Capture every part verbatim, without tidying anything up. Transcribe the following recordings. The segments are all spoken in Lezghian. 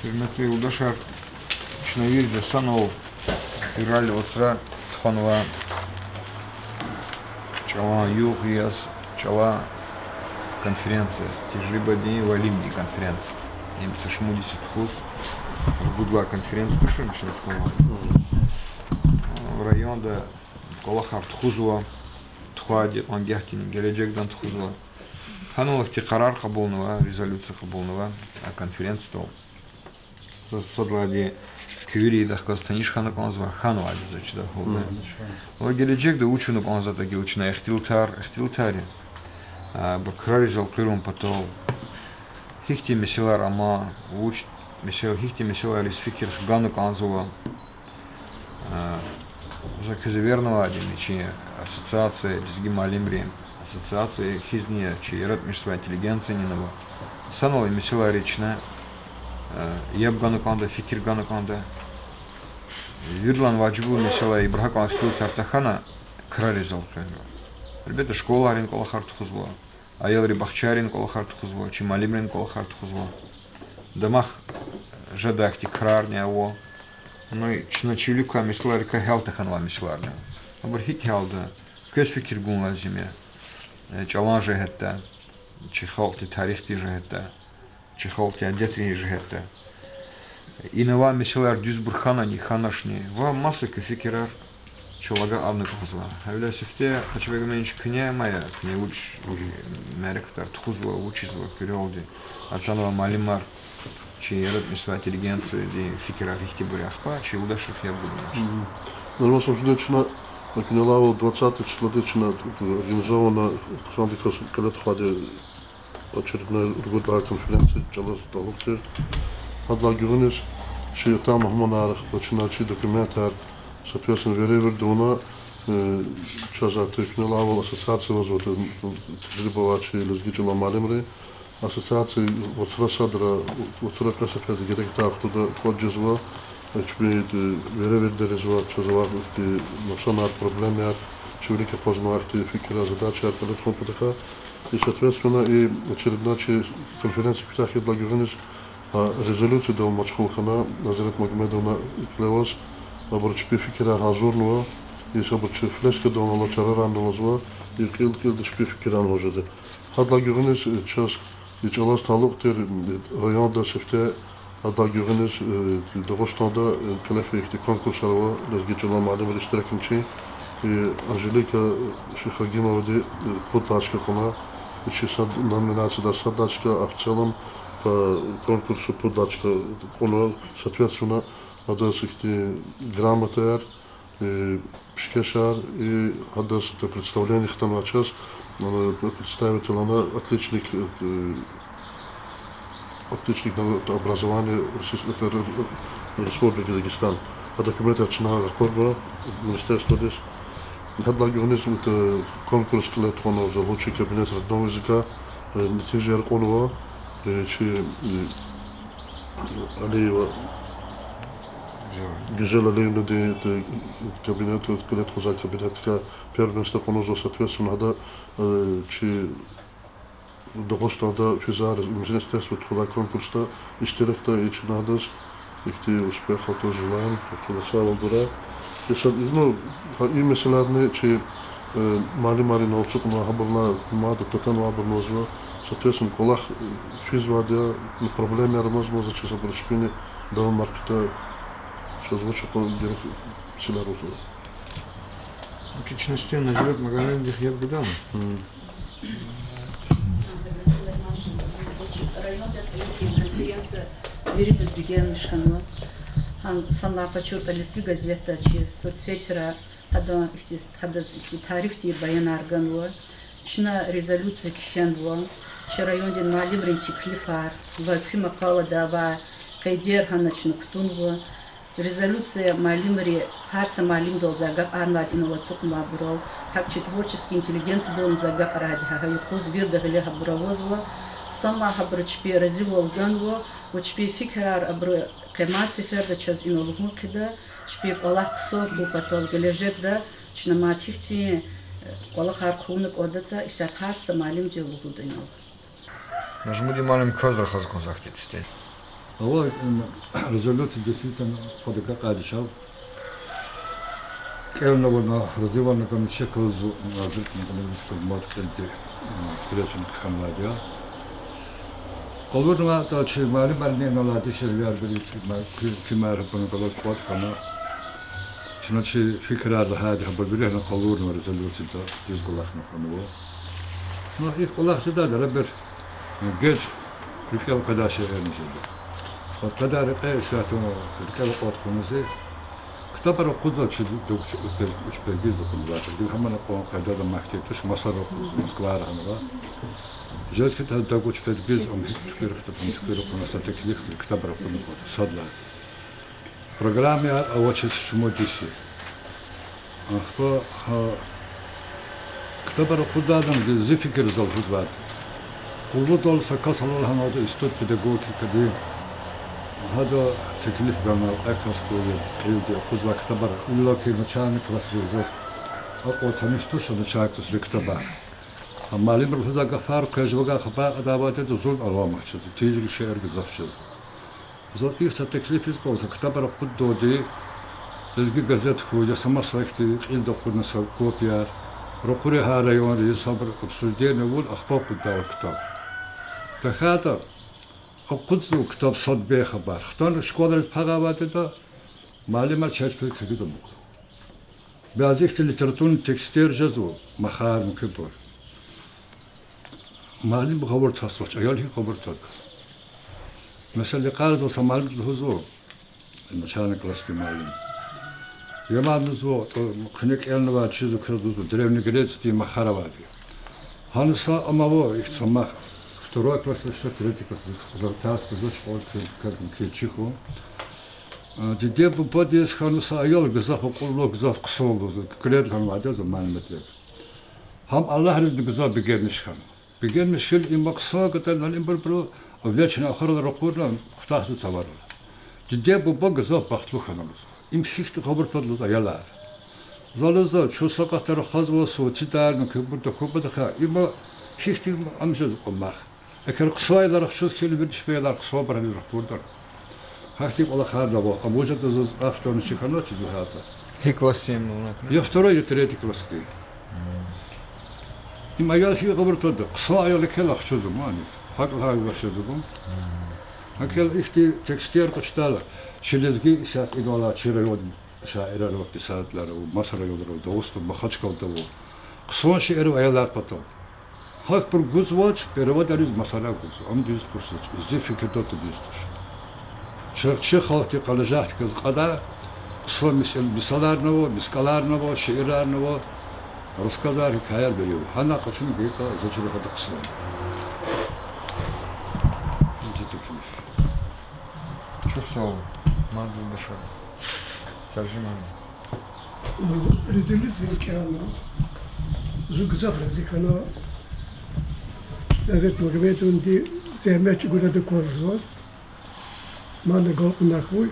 Гьуьрметлу юлдашар, чна вирида санал февраль вацра тухванва чӀалан югъ яз чӀалан конференция, тежрибадин ва илимдин конференция. Им са шумуд йис я тухуз, ругуд лагьай конференция тушир чна тухванвай. Районда кӀвалахар тухузва, тухвайди кьван гагьдини гележегдани тухузва. Гьанал ихьтин къарар кьабулнава, резолюция кьабулнава а конференциядал. Заз сад лагьайди куь вири идахъ галаз таниш хьана кӀанзава, хьанвайди заз чида гьалда. Ва гележегда вуч авуна кӀанзаватӀа гила чна ихтилатар, ихтилатар я. Абур краризал къвезун патал, гьихьтин месэлаяр ама, вуч месел-, гьихьтин месэлайриз фикир хгана кӀанзава. За квез эвернавайди я чи ассоциация, лезги муаллимрин ассоциация хьизни я, чи яратмишзавай интеллигенциянин ава. Санал и месэлайриз чна яб гана кӀанда, фикир гана кӀанда. Виридалай важиблу месэла, ибуру гьакӀан ихтилатар тахьана, краризал къвезва. Гьелбетда, школайрин кӀвалахар тухузва, аялрин бахчайрин кӀвалахар тухузва, чи муаллимрин кӀвалахар тухузва. Дамах жедай ихьтин крарни ава. Ну, чна чи вилик квай месэлайрикай гьялта хьанвай месэлайни ава. Абур гьикӀ гьялда, квез фикир гун лазим я. Э, чӀалан жигьетдай, чи халкьдин тарихдин жигьетдай, чи халкьдин адетрин жигьетдай. Ина авай месэлаяр дуьзбур хьанани, хьаначни, ва маса куь фикирар чал агакьарна кӀанзава. Гьавиляй сифте, Къачбег Эминович, куьне ама я, куьне вуч мярекатар тухузва, вучзава куь ролди, атанвай муаллимар, чи яратмишзавай интеллигенциядин фикирар ихьтинбур я, ахпа чи юлдашрихъ яб гуда. Нурман Шамсудинович, чна, куьне лугьузвайвал, двадцатого числадиз чна организована хъсандикай кьиле тухвайди очередной ругуд лагьай конференция чӀалаз талукь тир. Гьадалай гуьгъуьниз чи атай мугьманар, ахпа чна чи документар, соответственно, веревирд авуна, э, чаз ата, куьне лугьузвайвал, ассоциация авазва, тежриба авай чи лезги чӀалан муаллимрин. Ассоциация вацра садра, вацра кьве сеферда герек тахтуда кӀватӀ жезва, э, чпин, э, веревирдер ийизва, чаз авай ихьтин нукьсанар, проблемаяр, чи вилик акъвазнавай ихьтин фикирар, задачаяр кьиле тухун патахъай. И, соответственно, и очередной чи конференция куьтягь хьайидалай гуьгъуьниз, а, резолюциядал машгъул хьана Азирет Магомедовна, кьиле аваз, абуру чпин фикирар гьазурнава, и абуру чи флешкадал ала, чарарандал алазва, и кьил-кьилди чпин фикирар лугьуз жеда. Гьадалай гуьгъуьниз, э, чаз и чӀалаз талукь тир, э, районда сифте, гьадалай гуьгъуьниз, э, Дагъустанда, э, кьиле фейи ихьтин конкурсар ава, лезги чӀалан муаллимрин иштиракни чи, э, Анжелика Шихрагимовади, э, пуд лагьай чка кьуна, вичи сад номинацияда сад лагьай чка, а в целом по конкурсу пуд лагьай чка кьуна, соответственно, гьадаз ихьтин грамотаяр, э, пишкешар, и гьадаз это представление хтанвай чаз, э, представитель ана отличник, э, отличник на образование Российской, это, Р-, Р-, Республики Дагестан. А документар чна ракъурнава министерстводиз. Гьадалай гуьгъуьниз, это, конкурс кьиле тухванва за лучший кабинет родного языка, э, нетижаяр кьунва, э, чи, э, Алиева Гуьзел Алиевнадин, э, кабинет, кьиле тухузвай кабинетдикай первое место кьунва за, соответственно, гьада, э, чи Дагъустанда физвай министерстводи тухудай конкурсда иштиракда, и чна гьадаз ихьтин успехар тоже желаем, гьакӀ хьайила сагъвал гурай. И са, ну, гьа и месэлаярни чи, э, муаллимар инал ацукьнава, гьабурни мад татанвайбурни авазва, соответственно, кӀвалах, э, физвайди я, ну, проблемаяр амазмаза чаз абуру чпини давамар хъийида, чаз вуч акъваз герек, силар узва. Кичнестен Назирет Магомедовнадихъ яб гудани? Районда кьиле фейи конференция виридаз бегенмиш хьанва. Гьа санлай къачуртӀа Лезги газетда чи соцсетра гьадан ихьтин, гьадаз ихьтин тарифдин баянар ганва. Чна резолюция кхьенва, чи райондин муаллимрин теклифар ва куь макъалада авай къейдер гьана чна кутунва. Резолюция муаллимри, гьар са муаллимдал за агакьарнавайди я, инал ацукьнавайбурал, гьакӀ чи творческий интеллигенциядални за агакьарайди я, гьа юкъуз вирида гъиле гьабур авазва, санлай гьабуру чпи разивал ганва ва чпин фикирар абуру къе мад сеферда чаз инал лугьун хъийида, чпин кӀвалах хъсан хьун патал гележегда чна мад гьихьтин, э, кӀвалахар хъувуна кӀандатӀа, исятда гьар са муаллимди лугьуда инал. Нажмудин муаллим, квез рахаз кӀанзава ахьтин тестер. Ава, м, резолюция действительно къвада агакьайди чав. КӀелна вуна, разивална кӀан, чекалзу, м, азрикна кӀан, мад кьилди, м, встречани хьанвайди я. КъалурнаватӀа чи муаллимарни, инал дишегьлияр бери чи ма-, ки-, кимар гьабуна галаз кӀватӀ хьана. Чна чи фикирар лагьайди гьабур вири гьана къалурнава резолюцияда, дуьз кӀвалахна хьанва. Ну, ихьтин кӀвалах жедайла рабер, э, геж рикӀел къведай шейэрни жеда. Къведай рекье исятда рикӀел акьалтӀ хьуниз, ктабар акъудзава чи дугуч-, уч-, уч белгиз акъудзавайди. Гила гьамана кьван къайдада мактеб туш, масара акъудзава, Москвада гьанва. Жез хьи, гьа дугуч белгиз, ам гьикӀ туькӀуьр хтатӀа, ам туькӀуьр акъудна са теклиф, ктабар акъудна кӀанда, сад лагьай. Программаяр авачиз шумуд йис я. Ахпа, гьа, ктабар акъуддайла зи фикирдалди лугьузвайди. Къуллугъдал са кас ала лагьанвайди институт педагогикадин, гьада теклиф гана кьве кас кьур я кьилди акъудзавай ктабар, иллаки начальный классрив заз акьван таниш туш начальный классрин ктабар. Гьа муаллимри лугьузвай гафар, къе жувавай хабар кьадайвал жеда, зун аламат жезва, тийижирвиляй шейэр гзаф жезва. Заз икӀ са теклиф ийиз кӀанзава, ктабар акъуддайди, Лезги газет хьуй, я са маса ихьтин кьилди акъудна са копияяр, ракъур я гьар районриз, гьабур обсуждение авун, ахпа акъуддайла ктаб. ТахьайтӀа акъудзава ктаб сад бейхабар. Хтана школайриз пагъайвал жеда, муаллимар чеб-чпел килигиз амукьзава. Бязи ихьтин литературный текстер жезва, махар, муькуьбур. Муаллим гъавурда гьатзавач, аял гьикӀ гъавурда гьатда? Месела, йикъара заз са муаллимди лугьузва, начальный классдин муаллим. Я муаллим, лугьузва, тӀу-, куьне кӀелнавай чизва, квез лугьузва, Древний Грециядин махар авайди. Гьана са ам ава, ихьтин са мах, второй класс, третий класс, за-, заз тарс гузвач, кӀвал квез, квез килиг хьун. А, диде-бубадиз хьана са аял гзаф акьуллу, гзаф хъсан лугьузва, куькӀред лагьанвайди я за муаллимдин. Гьам Аллагьдиз гзаф бегенмиш хьана. Бегенмиш хьайила, им хъсан кӀантӀа, инал ибурбуру вечни ахварал ракъурна, хутахзава цаварал. Диде-буба гзаф бахтлу хьана лугьузва. Им гьихьтин гъавурда лугьузва аялар. За лугьузва, чун са къатда рахазва, сувцидайрни, куьбурда, куьбурда хьайи, има гьихьтин ам жезва кьван мах. Эгер хъсан аялар ахчуз хьайила, вири чпин аялар хъсанбур гьаниз рахурда. Гьахьтин кӀвалахарни ава, ам вуж ятӀа заз ахтарни чир хьанач чи дуьньяда. Гьи классдин, муна? Я второй, я третий классдин. Им аял гьикӀ гъавурда гьатда, хъсан аял квел ахчузва ман. ГьакӀ лагьай вахт жезва ман. ГьакӀ хьайила ихьтин текстер къачудайла, чи лезги исятда идалай чи райондин шаирар ва писателар ва маса районра, Дагъустанда, Махачкъалада ва хъсан шейэр ава аялар патал. Гьахьбур гузвач, переводриз масара гузва. Ам дуьз туш, зи фикирдалди дуьз туш. Чи, чи халкьдин къанажагьдиказ кьадай хъсан мисал-, мисаларни ава, мискӀаларни ава, шиирарни ава, рассказар, гьикаяр вири ава. Гьана къачуна гайитӀа, за чуьре гьада хъсан. Зи теклиф. Чухсагъул, мад юлдашар. Саржиман. Резолюция кӀелна. Зун гзаф рази хьана Азиз Магомедовнади зегьмет чӀугуна кваз заз. Мана галкӀунар хьуй.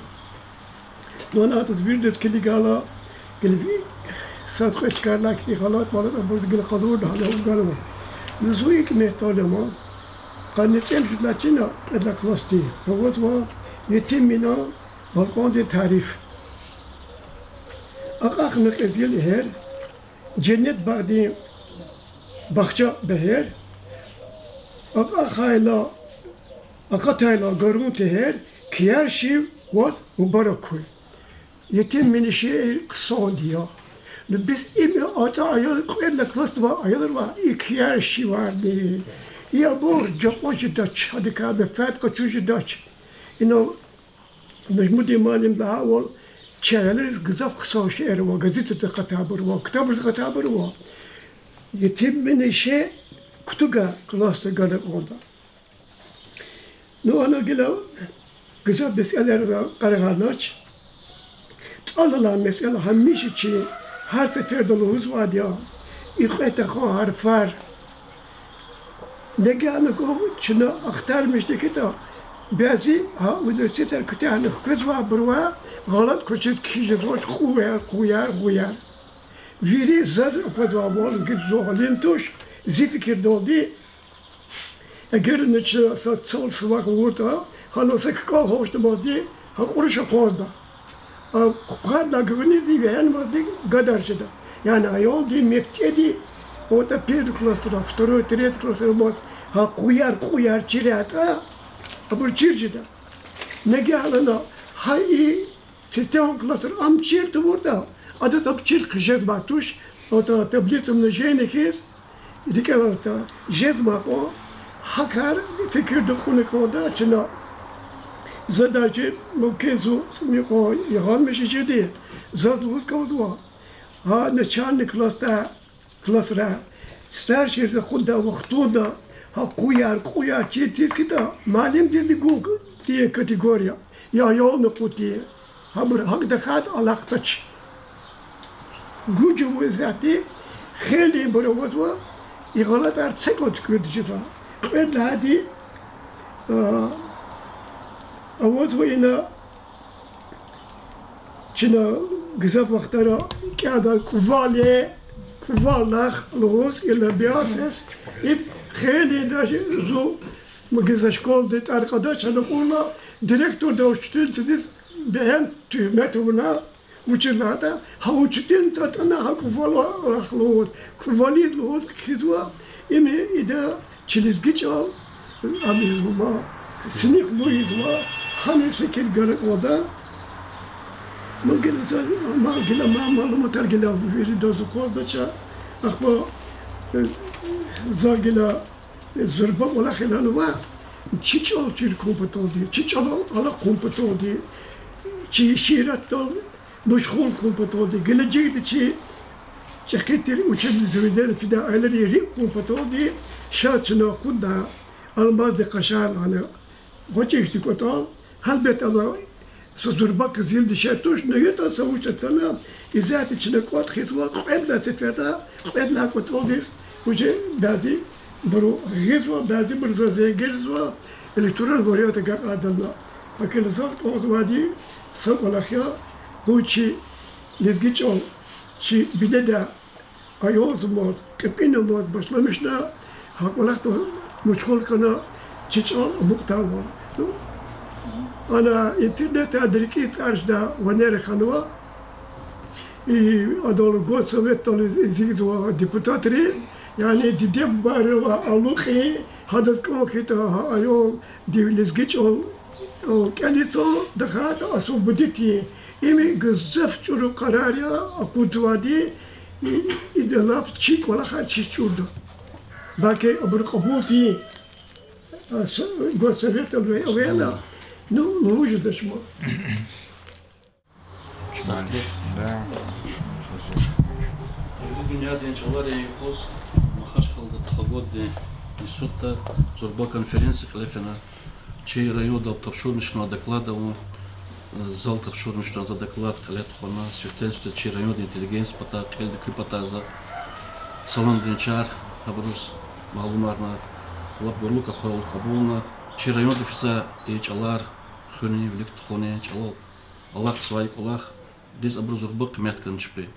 Ну, ана адаз виридаз килигайла, гила ви-, сад-кьве чкайрилай хьтин халат-малат абуруз гила къалурна гьана ганва. Ну, зун икӀ мягьтел я ман. Къанни цӀемуьжуьд лагьай чина кьвед лагьай классди авазва Етим Мина балкӀандин тариф. Акьахна кьезил эгьер, женнет багъдин бахча бегьер, акьахайла, акъатайла гарун тегьер, кияр шив ваз мубарак хьуй. Етим Минин шиир хъсанди я. Ну, бес им атӀа аял, кьвед лагьай классда авай аялривай и кияр шиварни, и абур жакьваз жедач, гьадакай менфят къачуз жедач. Инал Нажмудин муаллим лагьайвал, чи аялриз гзаф хъсан шиир ава, газетдиз акъатайбур ава, ктабриз акъатайбур ава. Етим Минин шиир кутугай классда гана кӀанда. Ну, ана гила гзаф месэлайриз къарагъарнач. ТӀал алай месэла гьамиша чи гьар сеферда лугьузвайди я, и кьве тахьан гьарфар. Неге ана кӀвал чна ахтармишдикитӀа, бязи гьа университетар куьтягьна хквезвайбурувай гъалатӀ квачиз кхьиз жезвач: къуяр, къуяр, къуяр. Вири заз аквазвайвал гила зун гьалин туш, зи фикирдалди, эгер чна са цал-сувагъ авуртӀа, Гьана са кӀвал гьавшнамазди гьа кьуруш акъвазда. А къвадна гуьгъуьниз вегьенмазди гадар жеда. Яни аялди мектебди, отӀа первый классра, второй, третий классра амаз гьа къуяр-къуяр чир ятӀа, абур чир жеда. Нагагьлана гьа и система классра ам чир тавуртӀа, адаз ам чир хъжезмай туш, отӀа таблица умножения хьиз, рикӀел алатӀа, жезмай кьван, гьа кар фикирда кьуна кӀанда чна. За даже мумкин зун цӀуми кьван ягъанмиш жеди, заз лугьуз кӀанзава. Гьа начальный классда, классра, старшийриз акъуддай вахтунда, гьа къуяр-къуяр чир тийиз хьайитӀа, муаллимдизни гун тир категория, я аялни акъуд тир. Гьабур гьакӀ тахьайтӀа алахъдач. Гуж авун исятда, хейлинбур авазва, и гъалатӀар са кӀвале туькӀуьрди жезва. Кьвед лагьайди, а, авазва ина, чна гзаф вахтара кӀелдай кӀвал я, кӀвалах лугьуз, иллаби асес, и хейлин даже зун мугьиз школадин тӀвар кьадач, гьана кьурла директорди учительницадиз бегьем туьгьмет авуна, вучиз лагьайтӀа гьа учительница атӀана гьа кӀвалах лугьуз, кӀвализ лугьуз кхьизва, им ида чи лезги чӀал, ам ийизва ма, синихму ийизва, гьам са килигна кӀанда. Ну, гила за, ма, гила ма, малуматар гила виридаз акъваздач. Ахпа, э, за гила, э, зурба кӀвалах лагьанва, чи чӀал чир хьун паталди, чи чӀалал алахъун паталди, чи шииратдал машгъул хьун паталди, гележегда чи чӀехи тир учебный заведение фидай аялри рикӀ хьун паталди ша чна акъудна Алмаздин къашар лагьана гъвечӀи хьтин кӀватӀал, гьелбетда, ана са зурба къизилдин шей туш, ну, ятӀа са вуч атана, исятда чна кӀватӀ хъийизва, кьвед лагьай сеферда, кьвед лагьай кӀватӀалдиз уже бязибуру гъизва, бязибуру заз зенгерзава, электронный вариант агакьайдална. ГьакӀ хьайила заз кӀанзавайди са кӀвалах я, къуй чи лезги чӀал, чи бинеда аялзамаз, кьепӀинамаз башламишна, гьа кӀвалахда машгъул хьана, чи чӀал амукьдайвал. Ну, ана интернетда рикӀин цӀар жедай ванер хьанва, и адал госсоветдал из-, изигзава депутатри, яни диде-бубайрилай алукьун, гьадаз кӀан хьайитӀа, гьа аялди лезги чӀал, о, кӀелиз тахьайтӀа освободить ийин. Им гзаф чӀуру къарар я акъудзавайди, и-, ида лап чи кӀвалахар чиз чӀурда. Балки абуру кьабул тийин, а, с-, госсоветдал ве-, вегьена, ну, лугьуз жедач ма. Вири дуьньядин чӀаларин юкъуз Махачкъалада Тахо-Годдин институтда зурба конференция кьиле фена. Чи районда тапшурмишна доклад авун, зал тапшурмишна за доклад кьиле тухвана, Сифтени-Сифте чи райондин интеллигенция патай, кьилди куь патай за саламдин чар, абуруз малумарна, лап гурлу капарал кьабулна, чи районда физвай и чӀалар хуьнин, вилик тухунин, чӀалал алахъзавай кӀвалахдиз абуру зурба къимет гана чпи.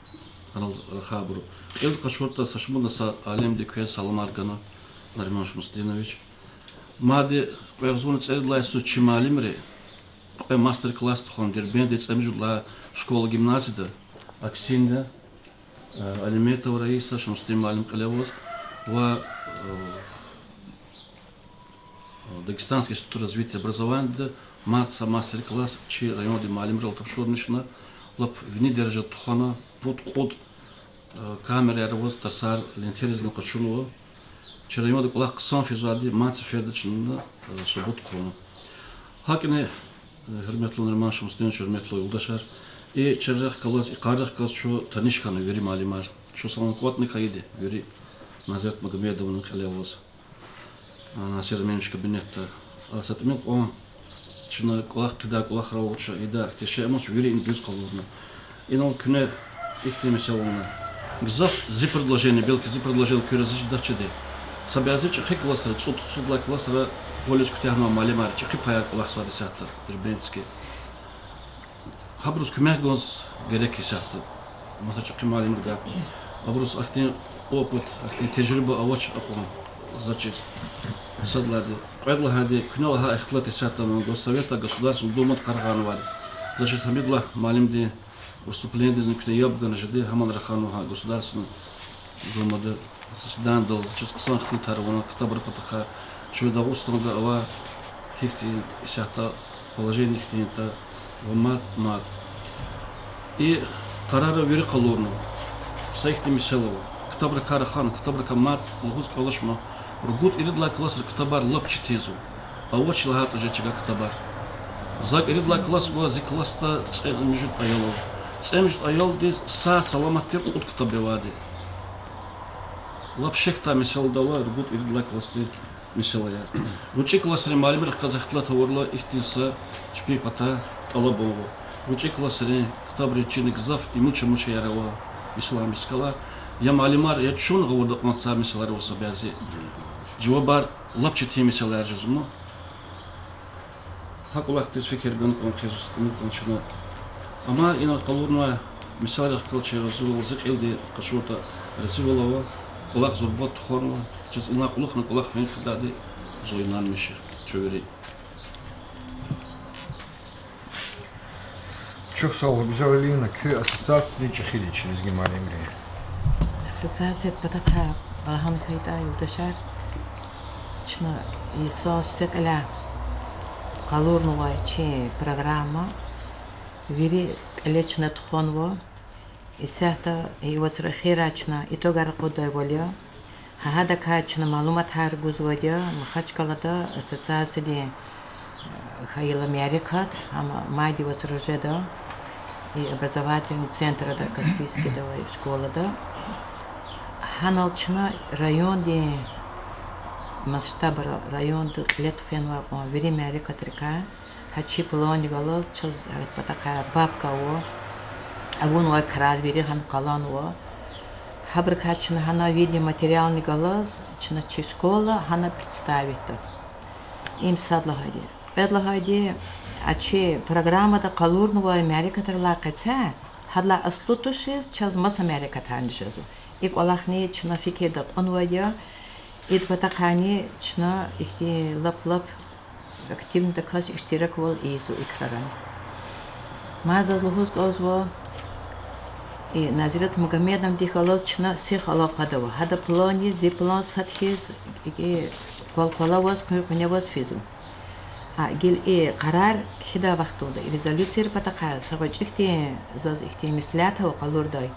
Гьанал рахай абуру. Кьилди къачуртӀа, са шумудна са алимди квез саламар гана, Нариман Шамсудинович. Мад кьве агъзурни цӀерид лагьай йисуз чи муаллимри кьве мастер-класс тухвана Дербентдин цӀемуьжуьд лагьай школа-гимназияда, Аксинда, э, Алиметова Раиса, Шамсудин муаллим кьиле аваз, ва, э, Дагестанский институт развития образованияда мад са мастер-класс чи райондин муаллимрал тапшурмишна, лап вини дережада тухвана, пуд-кьуд, э, камераяр аваз тарсар, лентеризни къачунва. Чи районда кӀвалах хъсан физвайди мад сеферда чна, э, субут хъувуна. ГьакӀни, э, гьуьрметлу Нариман Шамсудинович, гьуьрметлу юлдашар, и чиррихъ галаз, и къаррихъ галаз чун таниш хьана вири муаллимар. Чун санал кӀватӀна хьайиди вири, Назират Магомедовна кьиле аваз, а, Насир Эминович кабинетда. А, са тӀимил кьван чна кӀвалах хъийидай, кӀвалахрал вуч ийидай, ихьтин шей амач, вири ина дуьз къалурна. Инал куьне ихьтин месэла авуна. Гзаф зи предложение, белки зи предложение куьне рази жедачиди. Са бязи чӀехи классра, цӀуд-цӀуд лагьай классра колледж куьтягьнавай муаллимар, чӀехи паяр кӀвалахзавайди исятда, Дербентский. Гьабуруз куьмек гуз герек исятда. Маса чӀехи муаллимрикай. Абуруз ахьтин опыт, ахьтин тежриба авач акьван, заз чиз. Сад лагьайди, кьвед лагьайди, куьне лагьай ихтилат исятда Госсовета, Государственный Думада къарагъарнавайди. За чиз Гьамидуллагь муаллимдин выступлениедизни куьне яб гана жеди, гьамани раханва гьа Государственный Думада, заседаниедал, чиз хъсан ихтилатар авуна ктабрин патахъай, чун Дагъустанда авай гьихьтин исятда положение хьтин ятӀа ва мад, мад. И къарар вири къалурнава. Са ихьтин месэла ава. Ктабрикай рахана, ктабрикай мад лугьуз кӀвалахмишна, ругуд-ирид лагьай классра ктабар лап четинзава. Авач лагьайтӀа жеч гьа ктабар. За ирид лагьай класс гва, зи классда цӀемуьжуьд аял ава. ЦӀемуьжуьд аялдиз сагъ-саламат тир кьуд ктаб авайди. Лап шехьдай месэладал авай ругуд-ирид лагьай классдин месэла я. ГъвечӀи классрин муаллимрихъ галаз ихтилат авурла, ихьтин са чпин патай тӀалабун ава. ГъвечӀи классрин ктабрин чиник гзаф имуч-амучаяр ава, месела, мискалар. Я муаллимар, я чун гъавурда акьван цай месэлаяр ава са бязи. Жавабар лап четин месэлаяр жезва ман. Гьа кӀвалахдиз фикир гана кӀан хъийизва, стӀумук кӀан чна. Амма ина къалурнавай месэлайрихъ галаз чи разивал, зи кьилди къачуртӀа, разивал ава, кӀвалах зурба тухванва, чаз ина кьулухъни кӀвалах фин хъийидайди зун инанмиш я, чун вири. Чухсагъул, Гуьзел Алиевна, куь ассоциациядин чӀехиди я чи лезги муаллимрин. Ассоциацияд патахъай лагьана хьайитӀа, юлдашар, чна йисан сифте кьиляй къалурнавай чи программа вири кьиле чна тухванва. Исятда и вацра эхирай чна итогар акъуддайвал я. Гьа гьадакай чна малуматар гузвайди я, Махачкъалада ассоциациядин хьайила мярекат, амма майдин вацра жеда, и образовательный центрда, Каспийскида авай школада. Гьанал чна райондин масштабра, районда кьиле туфенвай кьван вири мярекатрикай, гьа чи пландихъ галаз чаз гьа патахъай папка ава, авунвай крар вири гьана къалурнава. Гьабурукай чна гьана видеоматериални галаз чна чи школа гьана представитда. Им сад лагьайди. Кьвед лагьайди, а чи программада къалурнавай мярекатрилай къецяй, гьадалай аслу тушиз чаз маса мярекатарни жезва. И кӀвалахни чна фикирда кьунвайди я, идан патахъайни чна ихьтин лап-лап активнодаказ иштираквал ийизва и крарани. Мад заз лугьуз кӀанзава, и Назирет Магомедовнадихъ галаз чна сих алакъада ава. Гьадан планни зи план сад хьиз, и къвал-къвал аваз, къуьн-къуьне аваз физва. А гила и къарар кхьидай вахтунда, и резолюцияр патахъай са гъвечӀи хьтин заз ихьтин меслят ава къалурдай.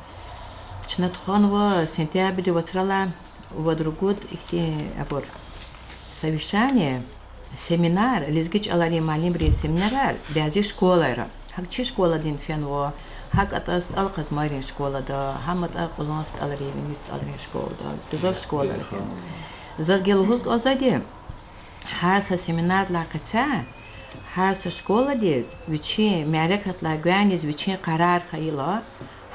Чна тухванва сентябрдин вацралай вад-ругуд ихьтин абур совещание, семинар, лезги чӀаларин муаллимрин семинарар бязи школайра. ГьакӀ чи школадин фенва, гьакӀ атӀа СтӀал Къазмайрин школада, гьам атӀа Кьулан СтӀалрин, Вини СтӀалрин школада, гзаф школайра фена. Заз гила лугьуз кӀанзавайди, гьар са семинардилай къецяй, гьар са школадиз вичин мярекатдилай гуьгъуьниз вичин къарар хьайила,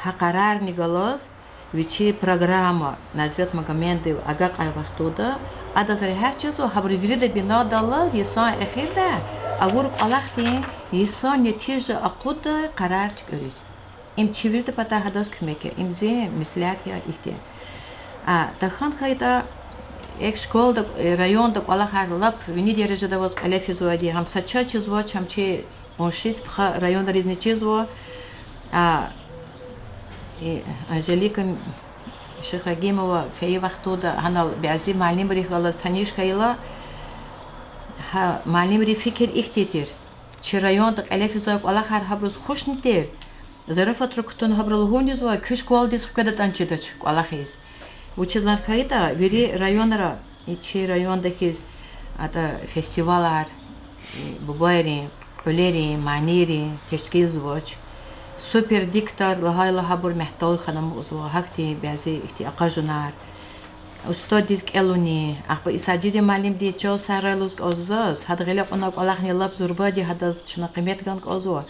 гьа къарарни галаз вичин программа Назирет Магомедовнади агакьай вахтунда, адаз регьят жезва гьабурун виридан бинедаллаз йисан эхирда авур кӀвалахдин йисан нетижа акъуддай къарар туькӀуьриз. Им чи виридан патай гьадаз куьмек я, им зи меслят я ихьтин. А, тахьана хьайитӀа, эхь, школада, э, районда кӀвалахар лап вини дережада аваз кьиле физвайди, гьам са чаз чизвач, гьам чи он шесть стха районризни чизва. А, и Анжелика Шихрагимова фейи вахтунда гьанал бязи муаллимрихъ галаз таниш хьайила, гьа муаллимрин фикир ихьтин тир: чи районда кьиле физвай кӀвалахар гьабуруз хушни тир, зарафатра кутуна гьабуру лугьун ийизва, куь школадиз хкведатӀани чидач кӀвалах ийиз. Вучиз лагьайтӀа вири районра, и чи районда хьиз, атӀа фестивалар, и бубайрин, кьуьлерин, манийрин тешкилзавач. Супер диктор лагьайла гьабур мягьтел хьана амукьзава, гьахьтин бязи ихьтин акъажунар. Устаддиз кӀелунин, ахпа и Сажидин муаллимди чал сагърай лугьуз кӀанзава заз, гьада гъиле кьуна кӀвалахни лап зурбади, гьадаз чна къимет гана кӀанзава.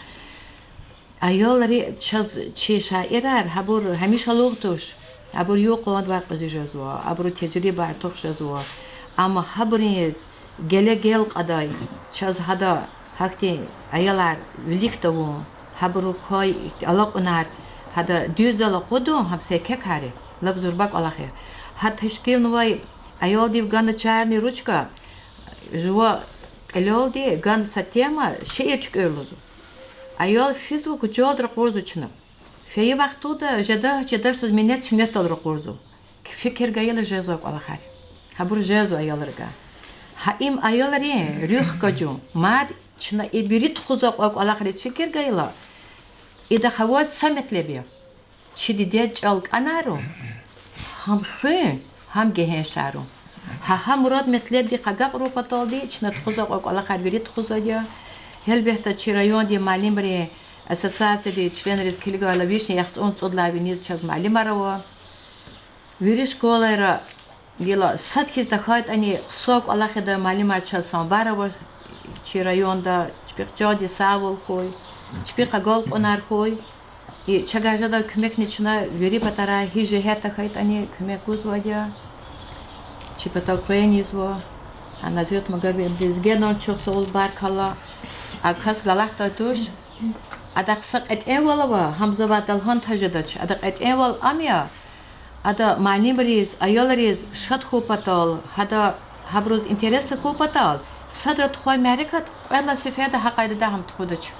Аялри чаз, чи шаирар, гьабур гьамиша алугъ туш, абур юкъуз вакъиз жезва, абурун тежриба артух жезва. Амма гьабуриз геле гел кьадай, чаз гьада гьахьтин аялар вилик тавун, гьабурукай алакьунар гьада дуьздал акъудун, гьам са еке кар я, лап зурба кӀвалах я. Гьа тешкилнавай аялдив гана чарни ручка, Жува кьилелди гана са тема, шиир туькӀуьр лугьузва. Аял физва, кучелди ракъурзава чна. Фейи вахтунда жеда, жедач лугьуз минетдал ракъурзава. Фикир гайила жезва кӀвалахар. Гьабур жезва аялрикай. Гьа им аялрин руьгь хкажун, мад чна и вири тухузвай кӀвалахриз фикир гайила, идахъ аваз са метлеб я: чи дидед чӀал кӀанарун, гьам хуьн, гьам гегьеншарун. Гьа, гьа мурад-метлебдихъ агакьарун паталди чна тухузвай кӀвалахар вири тухузвайди я. Гьелбетда, чи райондин муаллимрин ассоциациядин членриз килигайла, вишни яхцӀурни цӀуд лагьай виниз чаз муаллимар ава. Вири школайра гила сад хьиз тахьайтӀани хъсан кӀвалах ийидай муаллимар чаз санбар ава чи районда, чпихъ чандин сагъвал хьуй, чпихъ агалкьунар хьуй. И чавай жедай куьмекни чна вири патарай гьи жигьетдай хьайитӀани куьмек гузвайди я. Чи патав къвен ийизва. А Назрет Магомедовадиз генани чухсагъул, баркалла. А кас галатдай туш. Адахъ са кьетӀенвал ава, гьам завай далгьан таз жедач. Ада кьетӀенвал ам я, ада муаллимриз, аялриз шад хьун патал, гьада, гьабуруз интересный хьун патал, садра тухвай мярекат кьвед лагьай сеферда гьа къайдада гьам тухудач.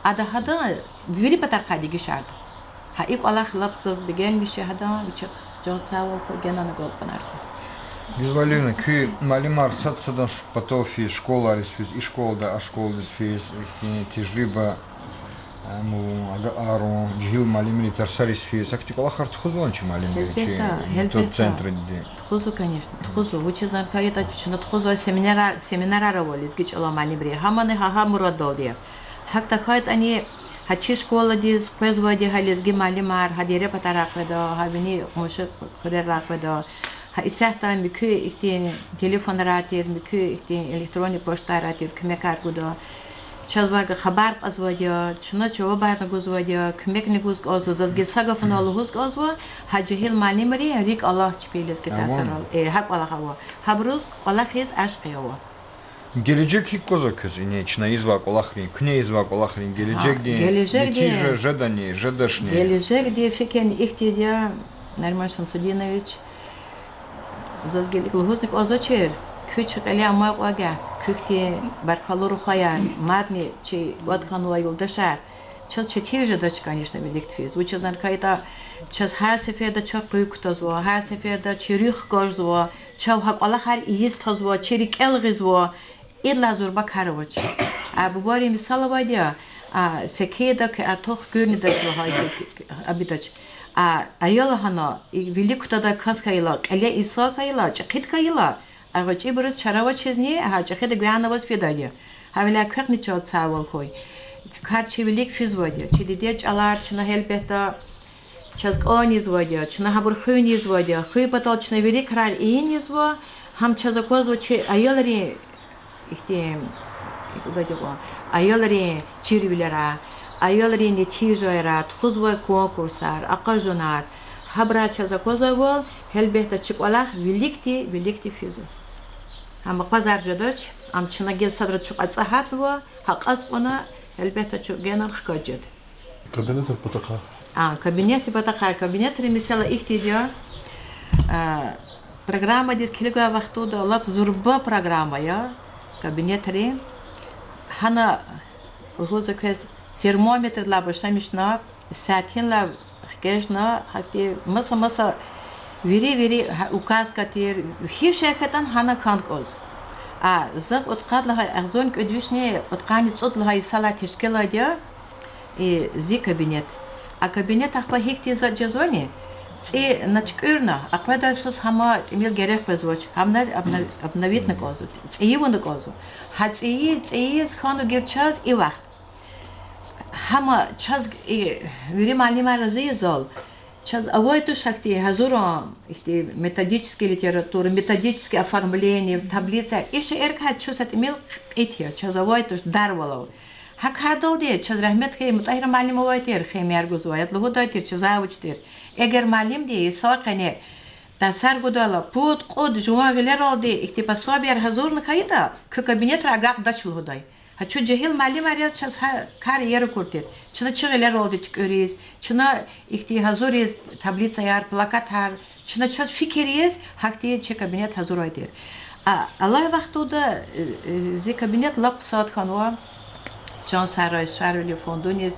Ада гьадан вири патарихъай дегишарда. Гьа и кӀвалах лап заз бегенмиш я гьадан, вичихъ чан сагъвал хьуй, генани агалкьунар хьуй. Гуьзел Алиевна, куь муаллимар сад-садан ш-, патав физ, школайриз физ, и школада, а школадиз физ, ихьтин тежриба, а, му, агакьарун, жегьил муаллимрин тарсариз физ, ахьтин кӀвалахар тухузвани чи муаллимри, чи, гьелбетда, метод гьелбетда, центрди? Тухузва, конечно, тухузва. Вучиз лагьайтӀа чна тухузвай семинарар, семинарар ава лезги чӀалан муаллимрин. Гьамани гьа, гьа мураддалди я. ГьакӀ тахьайтӀани, гьа чи школадиз къвезвайди гьа лезги муаллимар, гьа дере патарай къведа, гьа вини къунши хуьрерай къведа. Гьа исятда муькуь ихьтин телефонрай тир, муькуь ихьтин электронный почтайрай тир куьмекар гуда. Чаз вака хабар кьазвайди я, чна жавабарни гузвайди я, куьмекни гуз кӀанзава, заз гила са гафуналди лугьуз кӀанзава, гьа жегьил муаллимрин рикӀ алай чпин лезги тарсарал, э, гьа кӀвалах ава. Гьабуруз кӀвалахиз ашкъи ава. Гележег гьикӀ кӀанзава квез ингье, чна ийизвай кӀвалахрин, куьне ийизвай кӀвалахрин, гележегдин нетижа жедани, жедачни? Гележегдин фикирни ихьтинди я, Нариман Шамсудинович, заз гила икӀ лугьузни кӀанзавачир: куьн чи кьиле амай кьван агакь, куь хьтин баркаллу рухваяр, мадни чи кӀватӀ хьанвай юлдашар, чаз четин жедач, конечно, вилик физ. Вучиз лагьайтӀа чаз гьар сеферда чахъ къуьн кутазва, гьар сеферда чи руьгь хкажзава, чав гьа кӀвалахар ийиз тазва, чи рикӀел гъизва. Идалай зурба кар авач. А бубайрин мисал авайди я, а, секинда артух куьрнидач лагьай, абидач. А аял гьана, и вилик кутадай кас хьайила, кьиле инсан хьайила, чӀехид хьайила, а гъвечӀибуруз чара авачизни, гьа чӀехида гуьгъуьна аваз фидайди я. Гьавиляй квехъни чан сагъвал хьуй. Кар чи вилик физвайди я. Чи дидед чӀалар чна гьелбетда чаз кӀан ийизвайди я, чна гьабур хуьн ийизвайди я, хуьн патал чна вири крар ийин ийизва, гьам чаз аквазва чи аялрин ихьтин, икӀ лугьудайди кьван, аялрин чирвилера, аялрин нетижайра тухузвай конкурсар, акъажунар, гьабурай чаз аквазвайвал, гьелбетда, чи кӀвалах виликди, виликди физва. Гьам аквазар жедач, ам чна гила садра чухъ ацӀай гьатнава, гьа кьаз кьуна, гьелбетда, чун генани хкаж жеда. Кабинетрин патахъай? А, кабинетрин патахъай, кабинетрин месэла ихьтинди я. А, программадиз килигай вахтунда лап зурба программа я кабинетрин. Гьана лугьузва квез, термометрдилай башламишна, сятинлай хкажна, гьакӀ маса-маса вири-вири, гьа, указка тир, гьи шей хьайитӀани гьана хьана кӀанзава. А, за кьудкъад лагьай, агъзурни кӀуьд вишни кьудкъанни цӀуд лагьай йисалай тешкилайди я, э, зи кабинет. А кабинет ахпа гьихьтин затӀ жезвани, цӀи на туькӀуьрна, а къведай йисуз гьам тӀимил герек къвезвач, гьамни обна-, обновитьна кӀанзава, цӀийи авуна кӀанзава. Гьа цӀийи, цӀийиз хьанва гила чаз и вахт. Гьама чаз, э, вири муаллимар рази я зал. Чаз авай туш гьахьтин гьазурун, ихьтин методический литература, методический оформление, таблицаяр, и шейэрикай чун са тӀимил кьит я, чаз авай туш дарвал ава. Гьа кардалди чаз рагьмет хьайи МутӀагьир муаллим авай тир, химияяр гузвай, ада лугьудай тир, чи завуч тир: эгер муаллимди йисан къене тарсар гудайла пуд-кьуд жуван гъилералди ихьтин пособияр гьазурна хьайитӀа, куь кабинетра агакьдач лугьудай. Гьа чун жегьил муаллимар яз чаз гьа кар иер акур тир. Чна чи гъилералди туькӀуьриз, чна ихьтин гьазуриз таблицаяр, плакатар, чна чаз фикир ийиз гьахьтин чи кабинет гьазурай тир. А, алай вахтунда, э, э, зи кабинет лап хъсан хьанва. Чан сарай, Шарвили фондуниз,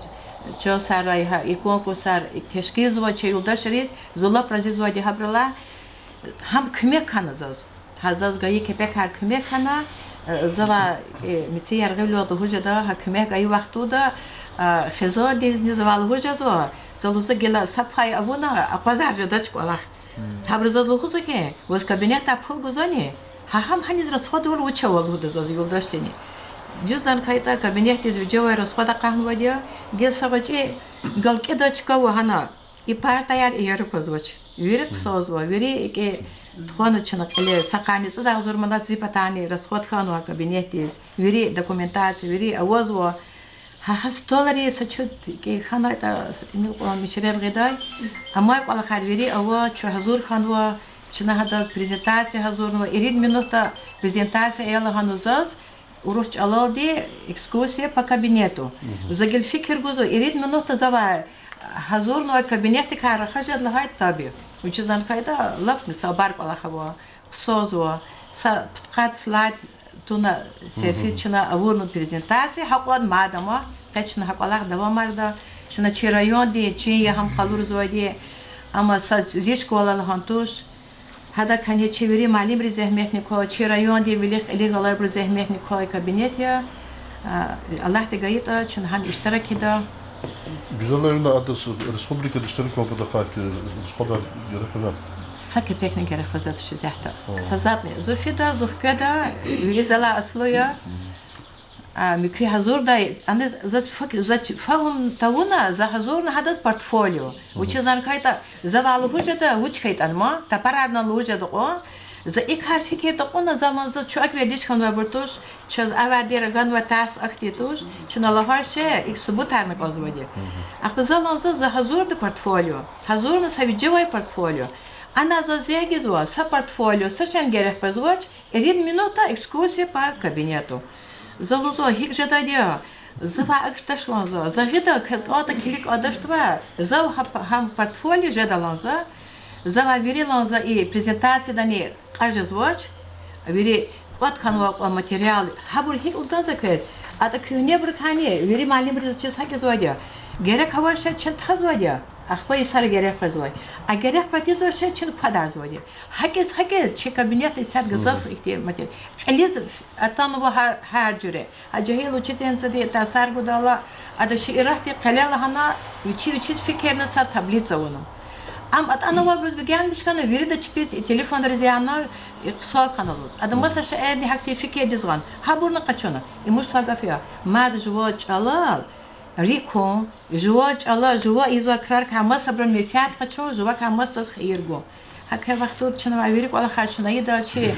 чан сарай, гьа и конкурсар тешкилзава чи юлдашриз, зун лап разизвайди гьабуралай. Гьам куьмек хьана заз. Гьа заз гайи кепекар куьмек хьана, э, завай, э, мици яргъивилелди лугьуз жеда, гьа куьмек гайи вахтунда, э, Хизандизни завай лугьуз жезва, за лугьузва гила са пай авуна, акъвазар жедач кӀвалах. Гьабуру заз лугьузва хьи, ваз кабинетдай пул гузвани, гьа гьам гьаниз расходвал вуч ава лугьуда заз юлдашдини. Дуьз лагьайтӀа, кабинетдиз вижевай расход акъахнавайди я, гила са гъвечӀи галкӀидай чка ава гьана. И партаяр иер аквазвач. Вири хъсанзава, вири икӀ тухванва чна кьиле, са къанни цӀуд агъзур манат зи патани расход хьанва кабинетдиз. Вири документация, вири авазва. Гьа, гьа столари са чуд икӀ хьанайтӀа, са тӀимил кьван мишерер гъидай. Амай кӀвалахар вири ава, чун гьазур хьанва, чна гьадаз презентация гьазурнава. Ирид минутда презентация ая лагьана заз, урус чӀалалди экскурсия по кабинету. За гила фикир гузва, ирид минутда завай гьазурнавай кабинетдикай рахаз жеда лагьайтӀа, таби. Вучиз лагьайтӀа, лап са абур кӀвалах ава, хъсанзава, са пудкъад слайд туна, селфи чна авурнава презентация, гьакьван мад ама, къе чна гьа кӀвалах давамарда, чна чи районди, чин я гьам къалурзавайди, амма са зи школа лагьана туш. Гьадакай чи вири муаллимриз зегьметни квай, чи районди вилик-кьилик галайбуруз зегьметни квай кабинет я. А, Аллагьди гайитӀа, чна гьана иштирак ийида. Гуьзел Леонидовна, ада республикада иштиракун патахъ квай расходар герек къвезвай? Са кепекни герек къвезвай туш исятда. Са затӀни. Зун фида, зун хкведа, вири залай аслу я. А, муькуь гьазурдай, ана заз фак-, за фагьум тавуна, за гьазурна гьадаз портфолио. Вучиз лагьайтӀа, завай лугьуз жеда вуч хьайитӀани ман, тапарарна лугьуз жеда кьван, за и кар фикирда кьуна, за лагьана, за чун акӀ вердиш хьанвайбур туш, чаз авайди ганвай тарс ахьтин туш, чна лагьай шей икӀ субутарна кӀанзавайди. Ахпа за лагьана, за гьазурда портфолио, гьазурна са вижевай портфолио. Ана заз зегьмет гузва, са портфолио, са шейни герек къвезвач, ирид минутда экскурсия по кабинету. За лугьузва, гьикӀ жедайди я? Завай акӀ жедач лагьана за. За гъида, квез кӀантӀа килиг кӀандачтӀа, зав гьа п-, гьам портфолио жеда лагьана за. Завай вири лагьана за и презентациядани кьаз жезвач. Вири кӀватӀ хьанвай кьван материал, гьабур гьикӀ лугьуда за квез? АтӀа куьгьнебурукайни, вири муаллимриз чиз гьакӀ ийизвайди я. Герек авай шей чна тазвайди я. Ахпа йисара герек къвезвай. А герек къвезвай шей чна квадарзавайди я. ГьакӀ ийиз, гьакӀ ийиз, чи кабинетда исятда гзаф ихьтин матер-, кьилиз атанва гьар, гьар жуьре. А жегьил учительницади тарсар гудайла, ада шииратдин къеле лагьана, вичи-вичиз фикирна са таблица авуна. Ам атӀана авайбуруз бегенмиш хьана, вирида чпиз и телефонриз яна, и хъсан хьана лугьуз. Ада маса шейэрни гьахьтин фикирдиз гъана. Гьабурни къачуна. И мушлай гаф я. Мад жуван чӀалал рикӀ хьун, жуван чӀала, жуван ийизвай крарикай масабурун менфят къачун, жувакай масаз хийир гун. ГьакӀ вахтунда чна вири кӀвалахар чна ийида, чи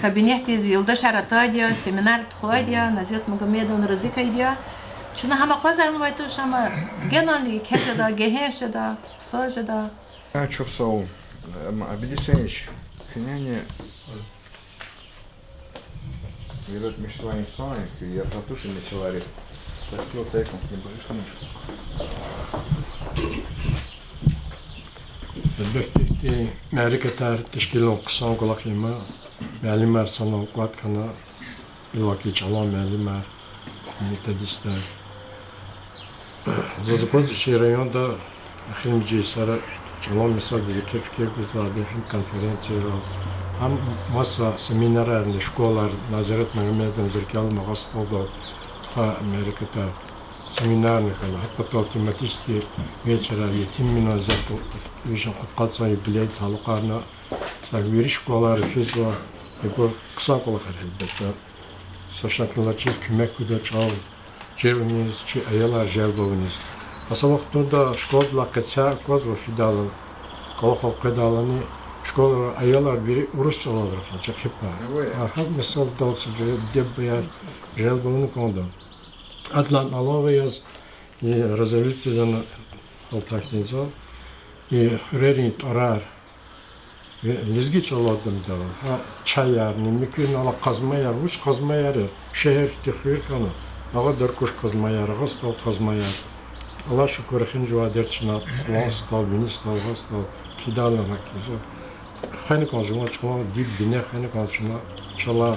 кабинетдиз юлдашар атайди я, семинар тухвайди я, Назират Магомедовна рази хьайиди я. Чна гьам акъвазарнавай туш, амма генани кхьиз жеда, гегьенш жеда, хъсан жеда. Чухсагъул, Абидин Гьуьсейнович, куьнени вири мишзавай инсан я, куь яргъа туш и месэлайрик. Са хьтин цӀай кӀан, куьне багъишламиш. Гьелбетда, ихьтин мярекатар тешкилун хъсан кӀвалах я, муаллимар санал кӀватӀ хьана, иллаки чӀалан муаллимар, методистар. Заз аквазва чи районда эхиримжи йисара чӀалан месэладиз фикир гузвайди гьам конференцияяр, гьам маса семинарарни школайра, Назират Магомедовна, Зеркяловна, Агъа СтӀалдал тухвай мярекатар, семинарни хьана, гьа патал тематический вечерар, етимвилин зекӀ вичин кьудкъад йисан юбилейдиз талукьарна, вири школайра физва, ибур хъсан кӀвалахар я гьелбетда. Са шакилчиз куьмек гуда чӀал чирунин, чи аялар желб авунин. Са вахтунда школадилай къецяй аквазва фидайла, кӀвалахал къведайлани, школайра аялар вири урус чӀалал рахазва, чӀехи пай. Гьа месэладал са жуьре дидед-бубаяр желб авуна кӀанда. Адалай алава яз, и резолюциядани палтахьнизва, и хуьрерин тӀварар лезги чӀалалди ада, гьа чаярни, муькуьнала къазмаяр, вуч къазмаяр я, шегьердин хуьр хьана, Агъа Даркуш къазмаяр, Агъа СтӀал къазмаяр. Аллагь шукур, эхиримжи вахтара чна Кьулан СтӀал, Вини СтӀал, Агъа СтӀал, кидална гьакӀ ийизва. Хвена кӀан жуван чӀалан диб-бине, хвена кӀан чна. Чалай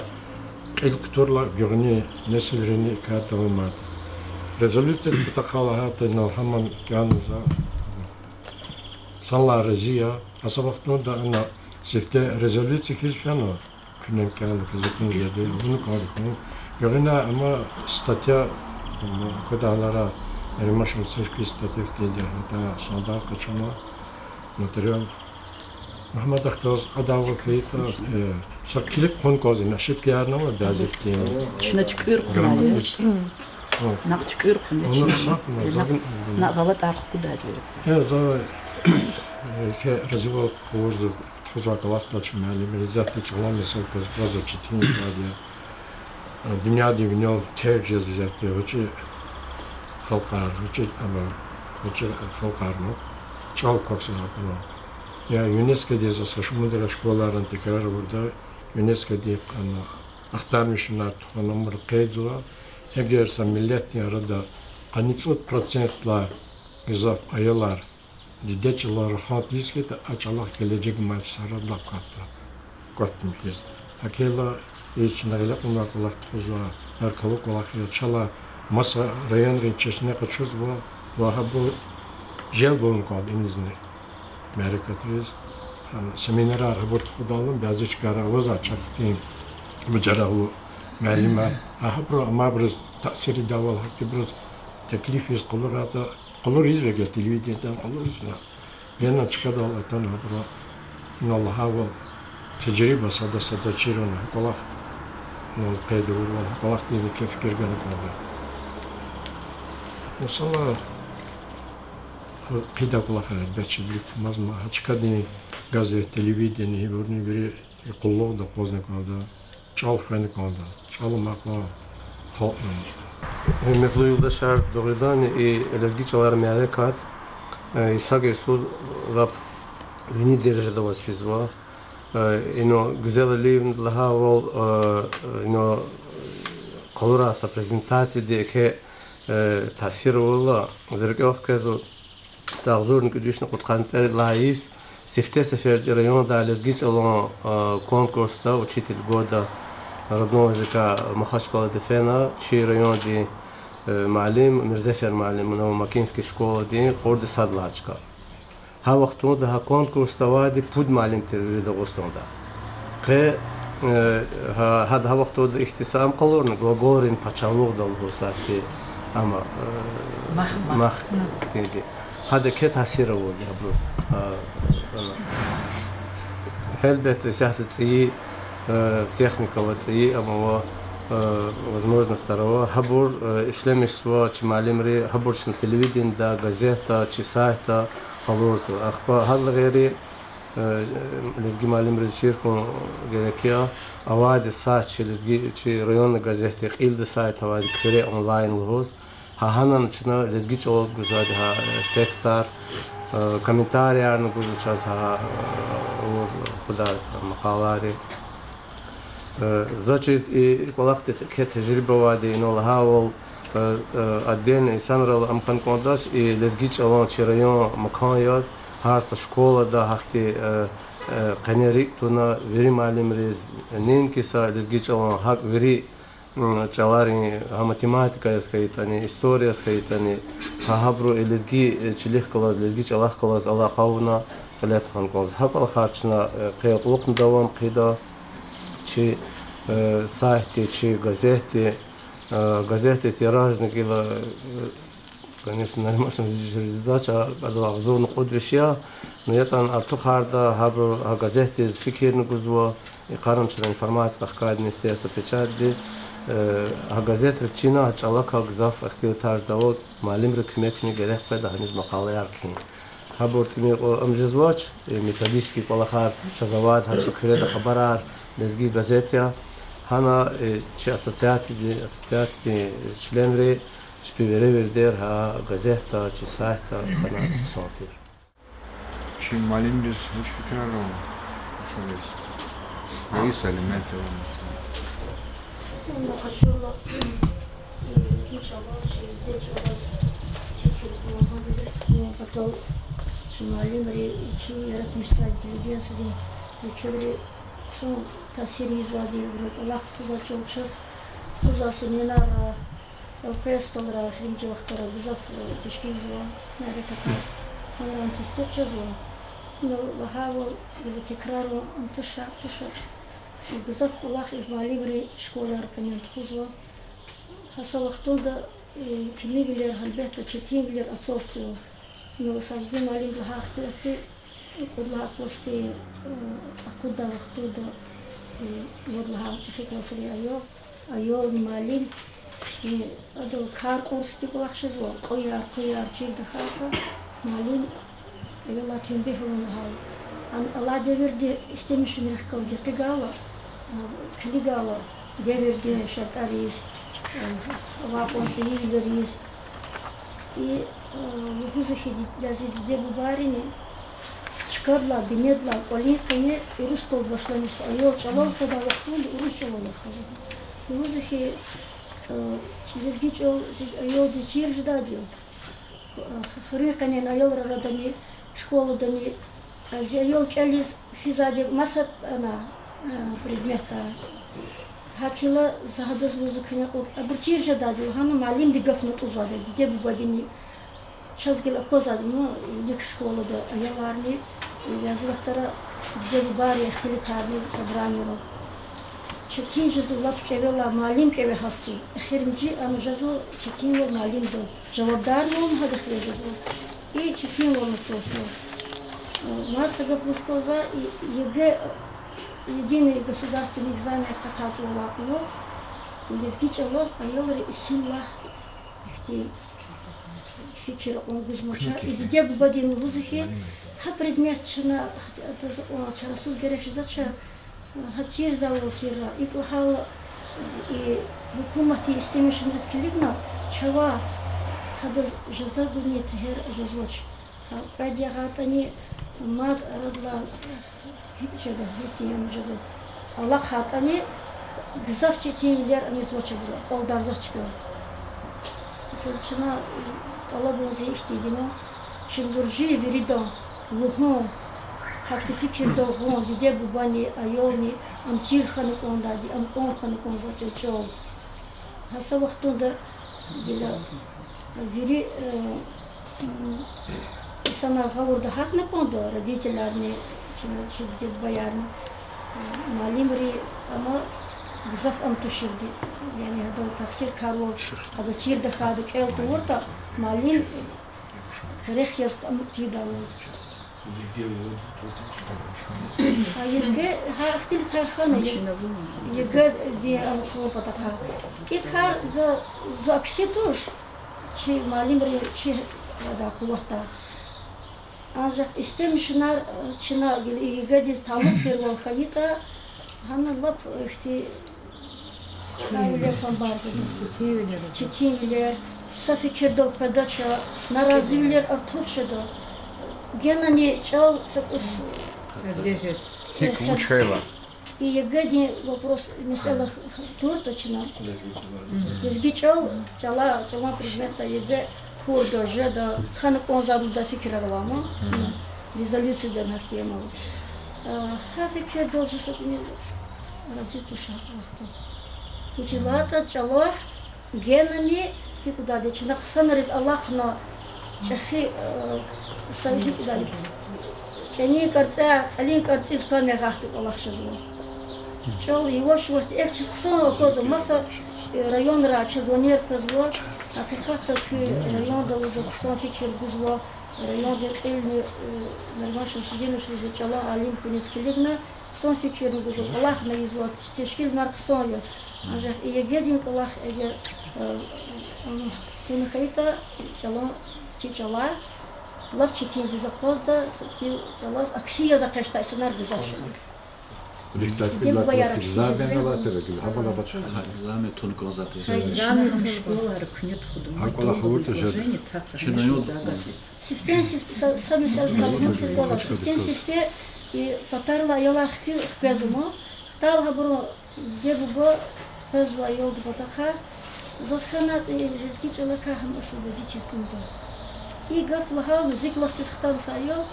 кьил кутурла, гуьгъуьни несилрини и кар давамарда. Резолюциядин патахъай лагьайтӀа, инал гьаман кӀанзава, санлай рази я. Гьа са вахтунда ана сифте резолюция хьиз фена, куьне кӀелна, кизикун жеди, авуна кӀанда хьун. Гуьгъуьна ама статья, м, квадаралара, Нариман Шамсуевича статья хьтинди, гьатта сандар къачуна материал. Мугьаммад Ахтаз кьадайвал хьайитӀа, э, са килиг хъун кӀанзава, ошибкаярни ава бязи хьтин. Чна туькӀуьр хъувуна. Грамматический. Накь туькӀуьр хъувуна. Вуна чна са хъувуна, э, за накь, гъалатӀар хкудайди. Э, за, э, хе, развивал хъувурзава, тухузвай кӀвалахдал чи муаллимри, исятда чӀалан месэла кваз, кваз четин исятда. Э, дуьньядин винел терг жез исятда, гъвечӀи халкьар, гъвечӀи, ама, гъвечӀи халкьарни чӀал квахьзавайбуру. Я ЮНЕСКОдиз са шумудра школайра тикрар авурда, ЮНЕСКОди, ама, ахтармишунар тухвана, абуру къейдзава, эгер са миллетдин арада къанни цӀуд процентдилай гзаф аялар дидед чӀалал рахан тийиз хьайитӀа, а чӀалахъ гележег амай чӀаларал лап кӀватӀда, кӀватӀ хьиз. ГьакӀ хьайила, и чна гъиле кьунвай кӀвалах тухузва, гьар калу кӀвалах я, чалай маса районрин чешне къачузва, ва гьабур желб авуна кӀанда инизни мярекатриз. Гьа, семинарар гьабур тухудайла, бязи чкайра авазва чахъ хьтин бажарагълу муаллимар. Гьа, гьабуру, амайбуруз таъсир ийидайвал, гьахьтинбуруз теклиф ийиз къалурайтӀа, къалуриз вегетилвидинтӀан къалурзава. Гена чкадал атана гьабуру, инал лагьайвал, тежриба сада-сада чирна, гьа кӀвалах, инал къейд авурвал, гьа кӀвалахдизни кеф фикир гана кӀанда. Масала, хъи-, хъидай кӀвалахар, гьелбетда, вилик кумазма, гьа чкадин газет, телевидение, гьибурни вири и къуллугъда акъвазна кӀанда, чӀал хвена кӀанда, чӀал амай кьван халкьни. Гьуьрметлу юлдашар, дугъриданни и лезги чӀаларин мярекат, э, и са йисуз лап вини дережада аваз физва. Э, инал Гуьзел Алиевна лагьайвал, э, инал къалурай са презентацияди еке, э, таъсир авурла, зи рикӀел хквезва, са агъзурни кӀуьд вишни кьудкъанни цӀерид лагьай йис сифте сеферда и райондай лезги чӀалан, э, конкурсда «Учитель года родного языка» Махачкъалада фена, чи райондин, э, муаллим, Мирзефер муаллим, Новомакинский школадин, кьурди сад лагьай чка. Гьа вахтунда гьа конкурсда авайди пуд муаллим тир вири Дагъустанда. Къе, э, гьа, гьада гьа вахтунда ихьтин са ам къалурна, глаголрин пачагьлугъдал лугьуз сад хьи, ама, э, мах, мах хьтинди. Гьада еке таъсир авурди гьабуруз. Гьа, ана. Гьелбетда, исятда цӀийи, э, техника ава, цӀийи ам ава, э, возможностьар ава. Гьабур, э, ишлемишзава чи муаллимри, гьабур чна телевидениеда, газетда, чи сайтда къалурзава. Ахпа гьадалай гъейри, э, лезги муаллимриз чир хьун герек я, авайди сайт чи лезги, чи районный газетдин кьилди сайт авайди, Куьре онлайн лугьуз. Гьа гьанани чна лезги чӀалал гузвайди гьа, э, текстар, э, комментариярни гузва чаз гьа, э, авур хуьдай макъалайри. Э, заз чиз и кӀвалахдик еке тежриба авайди, инал лагьайвал, э, э, отдельно инсанрал ам хьана кӀандач, и лезги чӀалан чи район макан яз, гьар са школада гьахьтин, э, э, къене рикӀ туна вири муаллимриз, неинки са лезги чӀалан, гьакӀ вири, м, чӀаларин, гьа математика яз хьайитӀани, история яз хьайитӀани, гьа гьабуру и лезги, э, чилихъ галаз, лезги чӀалахъ галаз алакъа авуна кьиле тухвана кӀанзава. Гьа кӀвалахар чна, э, къе кьулухъни давам хъийида, чи, э, сайтди, чи газетди, э, газетдин тиражни гила, э, конечно, Нариман Шамсудинович, жезвач, а, кӀвалах агъзурни кьуд виш я, но ятӀани артухарда, гьабуру гьа газетдиз фикирни гузва, и къаран чна информация кьахкай министерство печатьдиз, э, гьа газетра чина гьа чӀалакай гзаф ихтилатар жедайвал, муаллимрин куьмекни герек къведа гьаниз макъалаяр кхьин. Гьабур тӀимил кьван ам жезвач, э, методический кӀвалахар чаз авайди гьа чи Куьреда хабарар, лезги газет я. Гьана, э, чи ассоциацияди-, ассоциациядин членри чпи веревирдер гьа газетда, чи сайтда хьана хъсан тир. Чи муаллимриз вуч фикирар ава, Раиса Алиметовна, месела? Син къачурла, э, вич аваз чи дидед чӀалаз фикир гун, гьа вилик тухун патал чи муаллимри, чи яратмишзавай интеллигенциядин векилри Хъсан таъсир ийизвайди, абуру кӀвалах тухузвай чӀал чаз, тухузвай семинарра, элкъвей столра, эхиримжи вахтара гзаф, э, тешкилзава мярекатар, гьанран тестикь жезва. Ну, лагьайвал, гила текрарун ам туш, туш. Гзаф кӀвалах и муаллимри школайра къенен тухузва. Гьа са вахтунда, э, кимивилер, гьелбетда, четинвилер ацукьзава. Ну, Сажидин муаллимди лагьай ихтилатда, кьуд лагьай классдин, э, акъуддай вахтунда, э, вад лагьай чӀехи классрин аял, аялни муаллим, ихьтин, адал кар кьурди кӀвалах жезва, къуяр, къуяр чир тахьайтӀа, муаллим кӀевелай тенбигь авун лагьайла. Ан-, алай девирдин истемишунрихъ галаз гекъигайла, а, килигайла, девирдин шартӀариз, а, авай кьван цӀийивилериз. И, а, лугьузва хьи, ди-, бязи диде-бубайрини чкадилай, бинедилай кӀвалин къене урусдал башламишзава, аял чӀалал къведай вахтунда урус чӀалал рахазва. Лугьузва хьи, а, лезги чӀал зи аялдиз чир жедайди я. Хуьруьн къенен аялар арадани, школадани, а, зи аял кӀелиз физвайди маса ана, а, предметда. ГьакӀ хьайила за гьадаз лугьузва куьне кьуд, абур чир жедайди я, лагьана муаллимди гаф натӀузвайди я, диде-бубадини. Чаз гила аквазвайди я, ну, вилик школада аяларни, и бязи вахтара диде-бубайрин ихтилатарни, собранийра. Четин жезва лап кӀевелай муаллим кӀеве гьатзава. Эхиримжи ана жезва четинвал муаллимдал. Жавабдарвал гьадахъ жезва. И четинвал ацукьзава. Маса гаф лугьуз кӀанзава, и ЕГЭ, единый государственный экзамен акъатай чӀавалай кьулухъ, лезги чӀалаз аялри исимлагь ихьтин фикир акьван гузмач. И диде-бубади лугьузва хьи, гьа предмет чна, адаз акьван чарасуз герек жезвач, гьа чирзавайвал чира. ИкӀ лагьайла, и гьукуматдин истемишунриз килигна, чавай гьадаз жаза гунин тегьер жезвач. Гьа кьвед ягъайтӀани, мад арадилай гьикӀ жеда, гьихьтин яна жеда. АлахъайтӀани, гзаф четинвилер ана ийизвач абуру, акьалдарзавач чпел. Квез чна тӀалабун зи ихьтинди я, чи буржи виридан лугьун, гьахьтин фикирдал гъун, диде-бубани, аялни, ам чир хьана кӀандайди, ам кӀан хьана кӀанзавай чӀал. Гьа са вахтунда гила вири, э, м, инсанар гъавурда гьатна кӀанда, родителарни, чна, чи диде-бубаярни, э, муаллимри, амма гзаф ам туширди, яни гьадал тахсиркарвал, гьадаз чир тахьайди кӀел тавуртӀа, муаллим къерех яз ам тийидайвал. А ЕГЭ, гьа ихтилатар хьана, ЕГЭ-дин ам хьун патахъай. И кар да зун акси туш, чи муаллимри чи ада къуватда. Анжах истемишунар, чна гила ЕГЭ-диз талукь тирвал хьайитӀа, гьана лап ихьтин чкайвилер санбар жеда. Четинвилер, са фикирдал къведач, наразивилер артух жеда. Генани чӀал са кӀус гьикӀ вуч хьайила. И ЕГЭ-дин вопрос, месэла туртӀа чна. Лезги чӀал, чӀала, чӀалан предметда ЕГЭ хьурда, жеда, хьана кӀанзавайди лугьудай фикирар ава ман. Резолюцияда гьахьтин ама. Гьа фикирдал зун са тӀимил рази туш а вахтунда. Вучиз лагьайтӀа чӀалахъ генани гьикӀ кӀандайди, чна хъсанариз алахъна чӀехи, э, са гьикӀ кӀандайди, кӀанин кӀарцӀяй кьилин кӀарцӀиз кам ягъахьтин кӀвалах жезва. ЧӀал яваш-явашди экв чиз хъсан аквазва, маса, э, районра чаз ванер къвезва, гьакъикъатда куь районда лугьузва хъсан фикир гузва, райондин кьилни, э, Нариман Шамсудинович лугьузва чӀалан алим хьуниз килигна, хъсан фикирни гузва, кӀвалахни ийизва, тешкилунар хъсан я. Анжах и ЕГЭ-дин кӀвалах эгер, э, ам туна хьайитӀа, чӀалан, чи чӀала лап четиндиз акъвазда, са кӀи чӀалаз акси яз экъечӀдай инсанар гзаф жеда. Диде-бубаяр акси жезва. Экзамен туна кӀанзавайди. Экзамен туна школайра куьне тухуда. Гьа кӀвалах авуртӀа жеда. Сифтени сифте, са, са месэла калун хьиз кӀанзава, сифтени сифте и патарилай аялар хкве-, хквезва ман. Хтайла гьабурун диде-буба къвезва аялдин патахъай. Заз хьанайтӀа, и лезги чӀалакай гьам освободить ийиз кӀанзава. И гаф лагьайла, зи классдиз хтана са аял,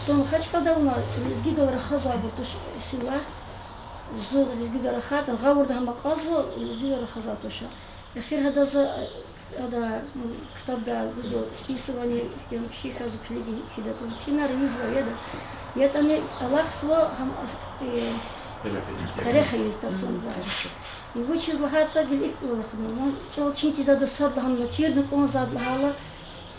Хтун Махачкъаладай авуна, лезгидал рахазвайбур туш сила. Зун лезгидал рахайтӀа, гъавурда гьам акьазва, лезгидал рахазвай туш. Эхир гьадаз, ада, ктабда гузва списывание, ихьтин кхьи хьизва, килиг хьида, кхьинар ийизва, яда. ЯтӀани алахъзава гьам, э, къерех ийиз тарсуна гвай. И вучиз лагьайтӀа гила икӀ кӀвалахна, вун чӀал чин тийиз ада сад лагьана, чирна кӀанзавайди лагьайла,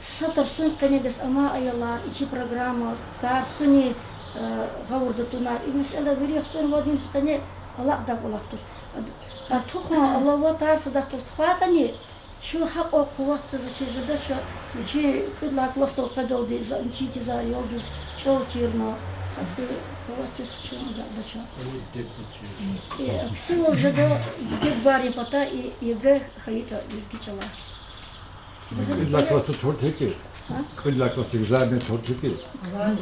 са тарсунин къене бес амай аялар, и чи программа, тарсуни, э, гъавурда туна. И месэла вири хтун вадни къене алакьдай кӀвалах туш. Ад-, артухан алава тарс адахъ галаз тухвайтӀани, чун гьакьван къуватдиз чир жедач, вичин кӀуьд лагьай классдал къведалди за-, чин тийизвай аялдиз чӀал чирна, гьахьтин къуватдиз чун да-, дач. Э, аксивал жеда, диде-бубайрин патай и ЕГЭ хьайитӀа лезги чӀалай. КӀуьд лагьай классда тур тир хьи? А? КӀуьд лагьай классда экзамен тур тир хьи? Ма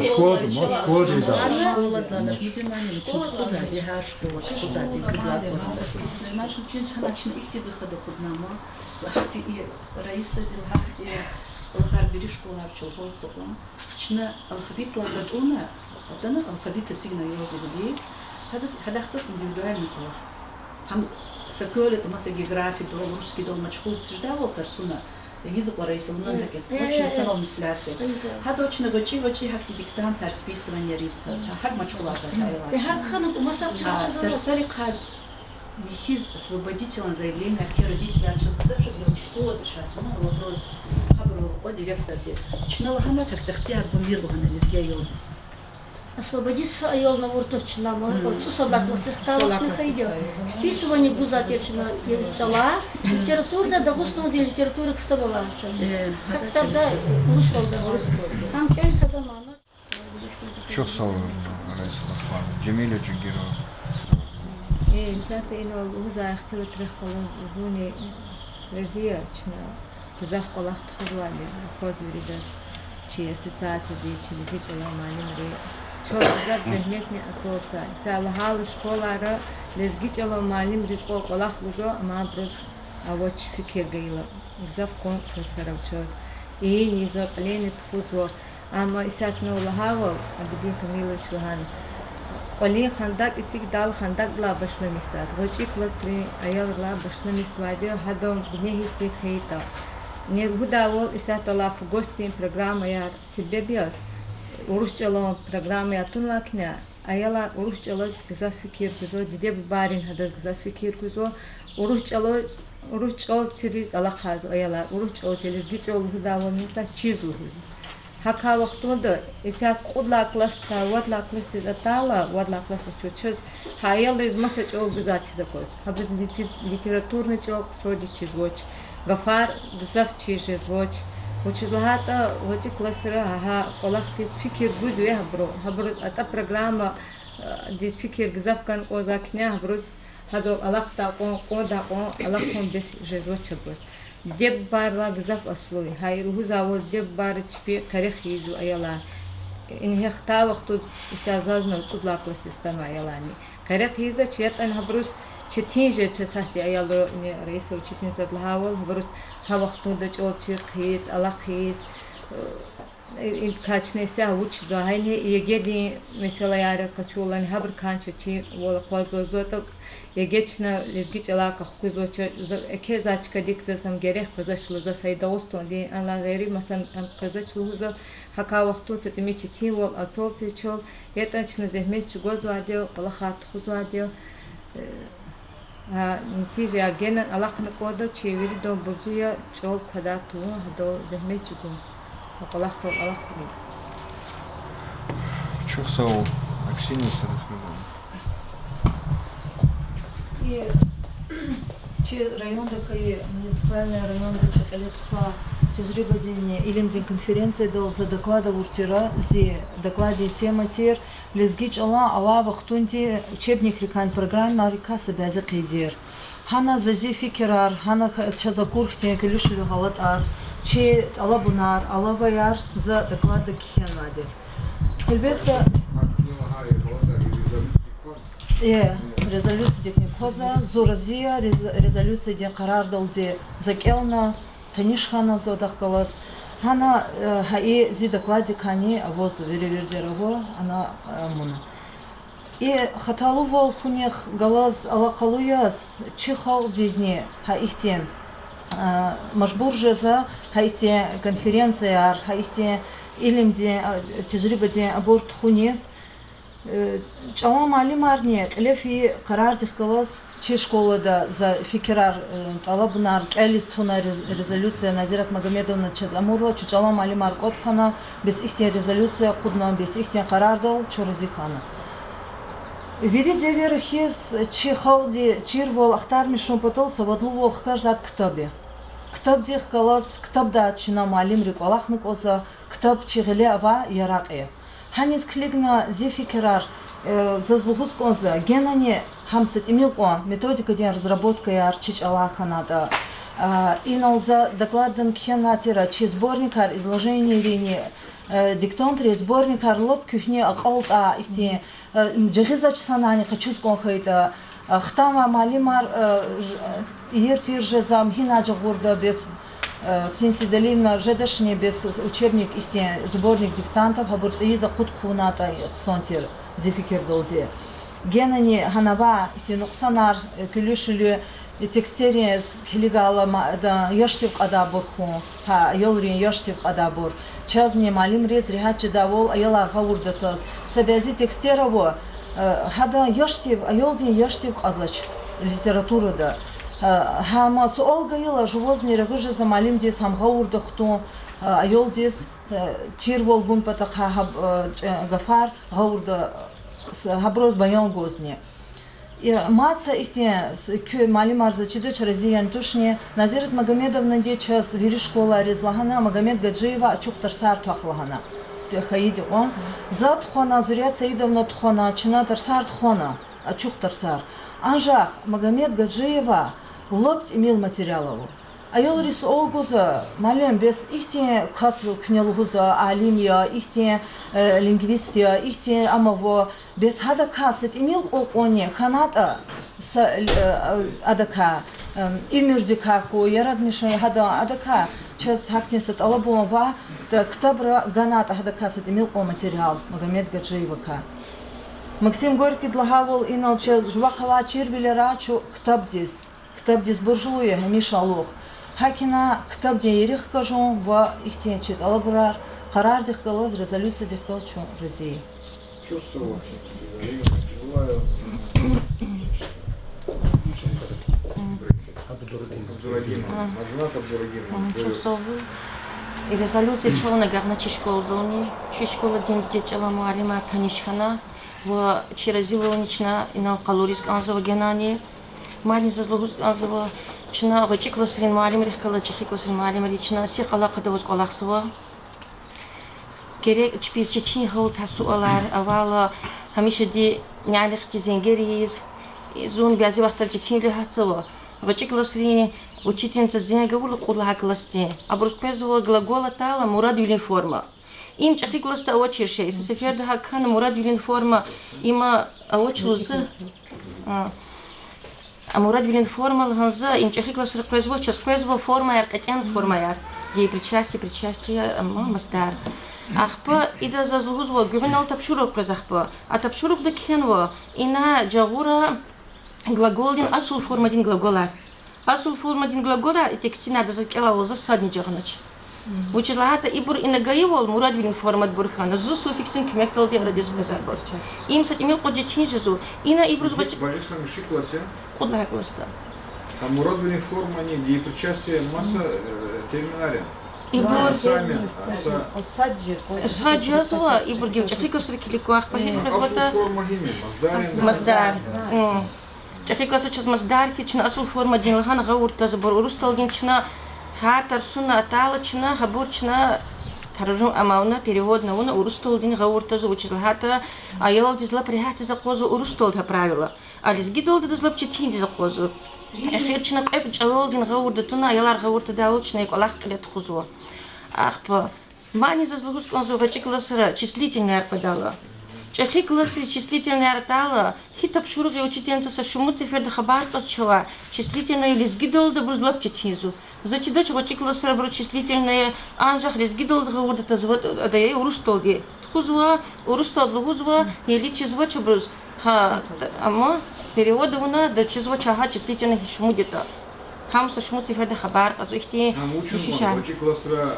школада, ма школада ийида. Гьар школадани, муаллим, чун тухузвайди, гьар школа тухузвайди кӀуьд лагьай классда. Нуриман Шамсудинович, гьана чна ихьтин выход акъуднава, гьахьтин и Раисади лагьай, гьахьтин кӀвалахар вири школайра чал гъвецӀ акьун. Чна алфавитлай гатӀунна, атана алфавит эцигна аялдивди, гьадаз, гьадахъ галаз индивидуальный кӀвалах. Гьам са квел ятӀа маса географиядал, русскийдал машгъул тир жедайвал тарсуна, ийиз акъваз Раиса, вуна гьакӀ ийиз акъваз, чна санал меслят. Гьадал чна гъвечӀи-гъвечӀи гьахьтин диктантар, списывание ийиз тваз, гьа, гьакӀ машгъуларзавай аялар. Тарсарихъай михьиз освободительный заявление кхьей родителар чаз гзаф жез я школада ша цуна вопрос, гьабурал кьван директорди. Чна лагьана, как-то ихтияр гумир лагьана лезги аялдиз. Освободить са аялни авур туш чна, ма, цӀусад лагьай классдихъ хтай вахтунда хьайиди я. Списывание гузвай тир чна лезги чӀалай, литературада, Дагъустандин литература ктаб алай чаз. Гьа ктабда урусдалди ава. Гьам кӀелиз гьадан мана. Чухсагъул, Раиса Лукмановна, Жемиля Жигирова. Э, исятда инал лугьузвай ихтилатрихъ галаз зунни рази я, чна гзаф кӀвалах тухузвайди я, аквазва виридаз, чи ассоциацияди, чи лезги чӀалан муаллимри. Чал гзаф зегьметни ацалзава. Исятда лагьайла школайра лезги чӀалан муаллимриз кьван кӀвалах гузва, амма абуруз авач фикир гайила. Гзаф къван касар ава чаз. Ийин ийизва, кьилени тухузва. Амма исятда лагьайвал, Абидин Камилович лагьана, кӀвалин хандакӀ эцигдайла хандакӀдилай башламишзавайди, гъвечӀи классрин аялрилай башламишзавайди я, гьадан бине гьихьтин хьайитӀа. Ни лугьудайвал, исятда алай фугосдин программаяр себеб яз, урус чӀалан программаяр тунвай хьи, аялар урус чӀалаз гзаф фикир гузва, диде-бубайрини гьадаз гзаф фикир гузва, урус чӀала, урус чӀал чириз алахъзава аялар, урус чӀал чириз, лезги чӀал лугьудайвал, месела, чиз лугьузва. Гьакай вахтунда исятда кьуд лагьай классдикай вад лагьай классдиз атайла, вад лагьай классдиз чаз, гьа аялриз маса чӀал гузвай тийиз акваз. Гьабуруз лити-, литературный чӀал хъсандиз чизвач, гафар гзаф чиз жезвач. Вучиз лагьайтӀа гъвечӀи классра гьа, гьа кӀвалахдиз фикир гузва гьабуру. Гьабуруз атӀа программа, э, диз фикир гзаф гана кӀанзавай хьи, гьабуруз гьадал алахъдай кьван, кьвандай кьван алахъун бес жезвач абуруз. Диде-бубайрилай гзаф аслу я. Гьа и лугьузвайвал, диде-бубайри чпи къерех ийизва аялар. Ингье хтай вахтунда исятда зазни цӀуд лагьай классдиз атанвай аяларни къерех ийизвач, ятӀани гьабуруз четин жез чаз гьахьтин аялри, ни Раиса Учительницада лагьайвал, гьабуруз гьа вахтунда чӀал чир хъийиз, алахъ ийиз, э, и-, и-, качне са вучзава, гьа ингье ЕГЭ-дин месэлаяр яз къачурла, гьабурукай четинвал акъвазва, затӀ ЕГЭ чна лезги чӀалай къахкузвач, за-, экезай чкадик заз ам герек къвезвач лугьузва, са и Дагъустандин, анлай гъейри, масала, ам къвезвач лугьузва, гьакай вахтунда са тӀимил четинвал ацалтзавач чал, ятӀани чна зегьмет чӀугвазвайди я, кӀвалахар тухузвайди я. Э, гьа нетижаяр генани алахъна кӀанда, чи виридан буржи я чӀал квадар тавун, гьадал зегьмет чӀугун, гьа кӀвалахдал алахъна. Чухсагъул, Аксинья Сарахмедовна. И чи районда хьайи, муниципальный районда чи кьиле тухвай тежрибадинни илимдин конференциядал за доклад авур тир, зи докладдин тема тир лезги чӀалан алай вахтунди учебникрикай, программайрикай са бязи къейдер. Гьана за зи фикирар, гьана чаз акур хьтин куьлуь-шуьлуь гъалатӀар, чи тӀалабунар, алаваяр за докладда кхьенвайди. Гьелбетда, э, резолюциядикни кваз, зун рази я рез-, резолюциядин къарардалди, за кӀелна, таниш хьана зун адахъ галаз. Гьана, э, гьа и зи докладдикайни аваз, вири вирдер ава, ана, э, муна. И хаталувал хьунихъ галаз алакъалу яз чи халкьдизни гьа ихьтин, э, мажбур жезва гьа ихьтин конференцияяр, гьа ихьтин илимдин, э, тежрибадин абур тухуниз. Э, чӀалан муаллимарни кьиле фейи къарардихъ галаз чи школада за фикирар, э, тӀалабунар кӀелиз туна, рез-, резолюция Назират Магомедовна чаз амурла, чун чӀалан муаллимар кӀватӀ хьана, бес ихьтин резолюция акъудна, бес ихьтин къарардал чун рази хьана. Вири девирра хьиз чи халкьди чирвал ахтармишун патал савадлувал хкажзад ктаб я. Ктабдихъ галаз, ктабдай чна муаллимри кӀвалахна кӀанзава, ктаб чи гъиле авай яракь я. Гьаниз килигна зи фикирар, э, заз лугьуз кӀанзава, генани гьам са тӀимил кьван методикадин разработкаяр чи чӀалай хьанатӀа. А, инал за докладда кхьенвай тир, чи сборникар, изложенийрини, э, диктантри, сборникар лап куьгьне акьалтӀай ихьтин, э, жагъизвач санани къачуз кӀан хьайитӀа, э, хтанвай муаллимар, э, ж-, э, ийир-тийир жезва, ам гьинай жагъурда бес, э, Ксения Седалиевна, жедачни бес учебник ихьтин, сборник диктантов, гьабур цӀийиз акъуд хъувунатӀа хъсан тир, зи фикирдалди. Генани гьана авай ихьтин нукьсанар, э, куьлуь-шуьлуь, э, текстериз килигайла, ма-, да, яшдив кьадайбур хьун, гьа, аялрин яшдив кьадайбур. Чазни муаллимриз регьят жедайвал аялар гъавурда тваз. Са бязи текстер ава, э, гьадан яшдив, аялдин яшдив кьазвач литературада. Э, гьам суал гайила, жувазни регъуь жезва муаллимдиз гьам гъавурда хтун, э, аялдиз, э, чирвал гун патахъай гьаб-, э, ч-, гафар гъавурда, с-, гьабуруз баян гузни. Э, мад са ихьтин с-, куь муаллимар, заз чидач, рази яни тушни, Назират Магомедовнади чаз вири школайриз лагьана, Магомед Гаджиева ачух тарсар твах лагьана. Т-, хьайиди кьван. За тухвана, Зурят Саидовна тухвана, чна тарсар тухвана, ачух тарсар. Анжах Магомед Гаджиева лап тӀимил материал ава. Аялри суал гузва, муаллим, бес ихьтин касвиле куьне лугьузва, алим я, ихьтин, э, лингвист я, ихьтин ам ава, бес гьадакай са тӀимил кьван кьванни хьанатӀа, са, э, адакай, э, уьмуьрдикай хьуй, яратмишун гьадан, адакай чаз гьахьтин са тӀалабун ава, да, ктабра ганатӀа гьадакай са тӀимил кьван материал Магомед Гаджиевакай. Максим Горькийди лагьайвал, инал чаз жувахъ авай чирвилера чун ктабдиз, ктабдиз буржлу я гьамиша алугъ. ГьакӀ хьана ктабдин ерих хкажун ва ихьтин чи тӀалабрар, къарардихъ галаз, резолюциядихъ галаз чун рази я. Чухсагъул, Абдурагьимов. Абдурагьимов. Мажнат Абдурагьимов. Чухсагъул. И резолюция чална агакьна чи школадални, чи школадин дидед чӀалан муаллимар таниш хьана ва чи разивални чна инал къалуриз кӀанзава генани. Мадни заз лугьуз кӀанзава, чна гъвечӀи классрин муаллимрихъ галаз чӀехи классрин муаллимри чна сихъ алакъада аваз кӀвалахзава. Герек чпиз четин гьалтдай суалар авайла, гьамишади нянихъди зенгер ийиз, зун бязи вахтара четинвиле гьатзава. ГъвечӀи классрин учительница зенг авурла кьуд лагьай классдин, абуруз къвезва глагол атайла мурадвилин форма. Им чӀехи классда авачир шей. Са сеферда гьакӀ хьана, мурадвилин форма има авач лугьузва. А, а мурадвилин форма лагьанза им чӀехи классра къвезва, чаз къвезва формаяр, кьетӀен формаяр. Деепричастие, причастие, ам, масдар. Ахпа ида заз лугьузва, гуьгъуьнал тапшуругъ къвез ахпа. А тапшуругъда кхьенва ина жагъура глаголдин, асул формадин глаголар. Асул формадин глаголар и текстдин адаз кӀелайвал заз садни жагъанач. Вучиз лагьайтӀа ибур ина гайивал мурадвилин формадбур хьана, зун суффиксдин куьмекдалди арадиз къвезвайбур. Им са тӀимил кьван четин жезва. Ина ибуруз гъвечӀи... Бажесна миши класс я? Кьуд лагьай классда. А мурадвилин формани деепричастие маса, э, терминар я? Ибур... Сад жезва, ибур гила чӀехи классра килиг кван, ахпа гьикӀ къвезватӀа? Асул форма гьим я, масдар я? Масдар. ЧӀехи классра чаз масдар хьиз чна асул формадин лагьана гъавурда твазва, абур урусдалдин чна гьар тарсуна атайла чна гьабур чна таржума авуна, переводни авуна урусдалдин гъавурда твазва, вучиз лагьайтӀа аялдиз лап регьятдиз акъвазва урусдалди гьа правила. А лезгидалди адаз лап четиндиз акъвазва. Эхир чна кьве чӀалалдин гъавурда туна, аялар гъавурда твадайвал чна и кӀвалах кьиле тухузва. Ахпа мадни заз лугьуз кӀанзава гъвечӀи классра числительныйяр къведайла. ЧӀехи классриз числительный атайла, гьи тапшуругъ я учительница, са шумуд сеферда хабар кьаз чавай, числительное лезгидалди абуруз лап четинзава. За чидач гъвечӀи классра абуруз числительное анжах лезгидалди гъавурда таз-, ада я урусдалди тухузва, урусдалди лугьузва, или чизвач абуруз. Гьа, амма перевод авуна, ада чизвач гьа числительное гьи шумуд ятӀа. Гьам са шумуд сеферда хабар кьазва ихьтин. Гьам вуч я, гъвечӀи классра,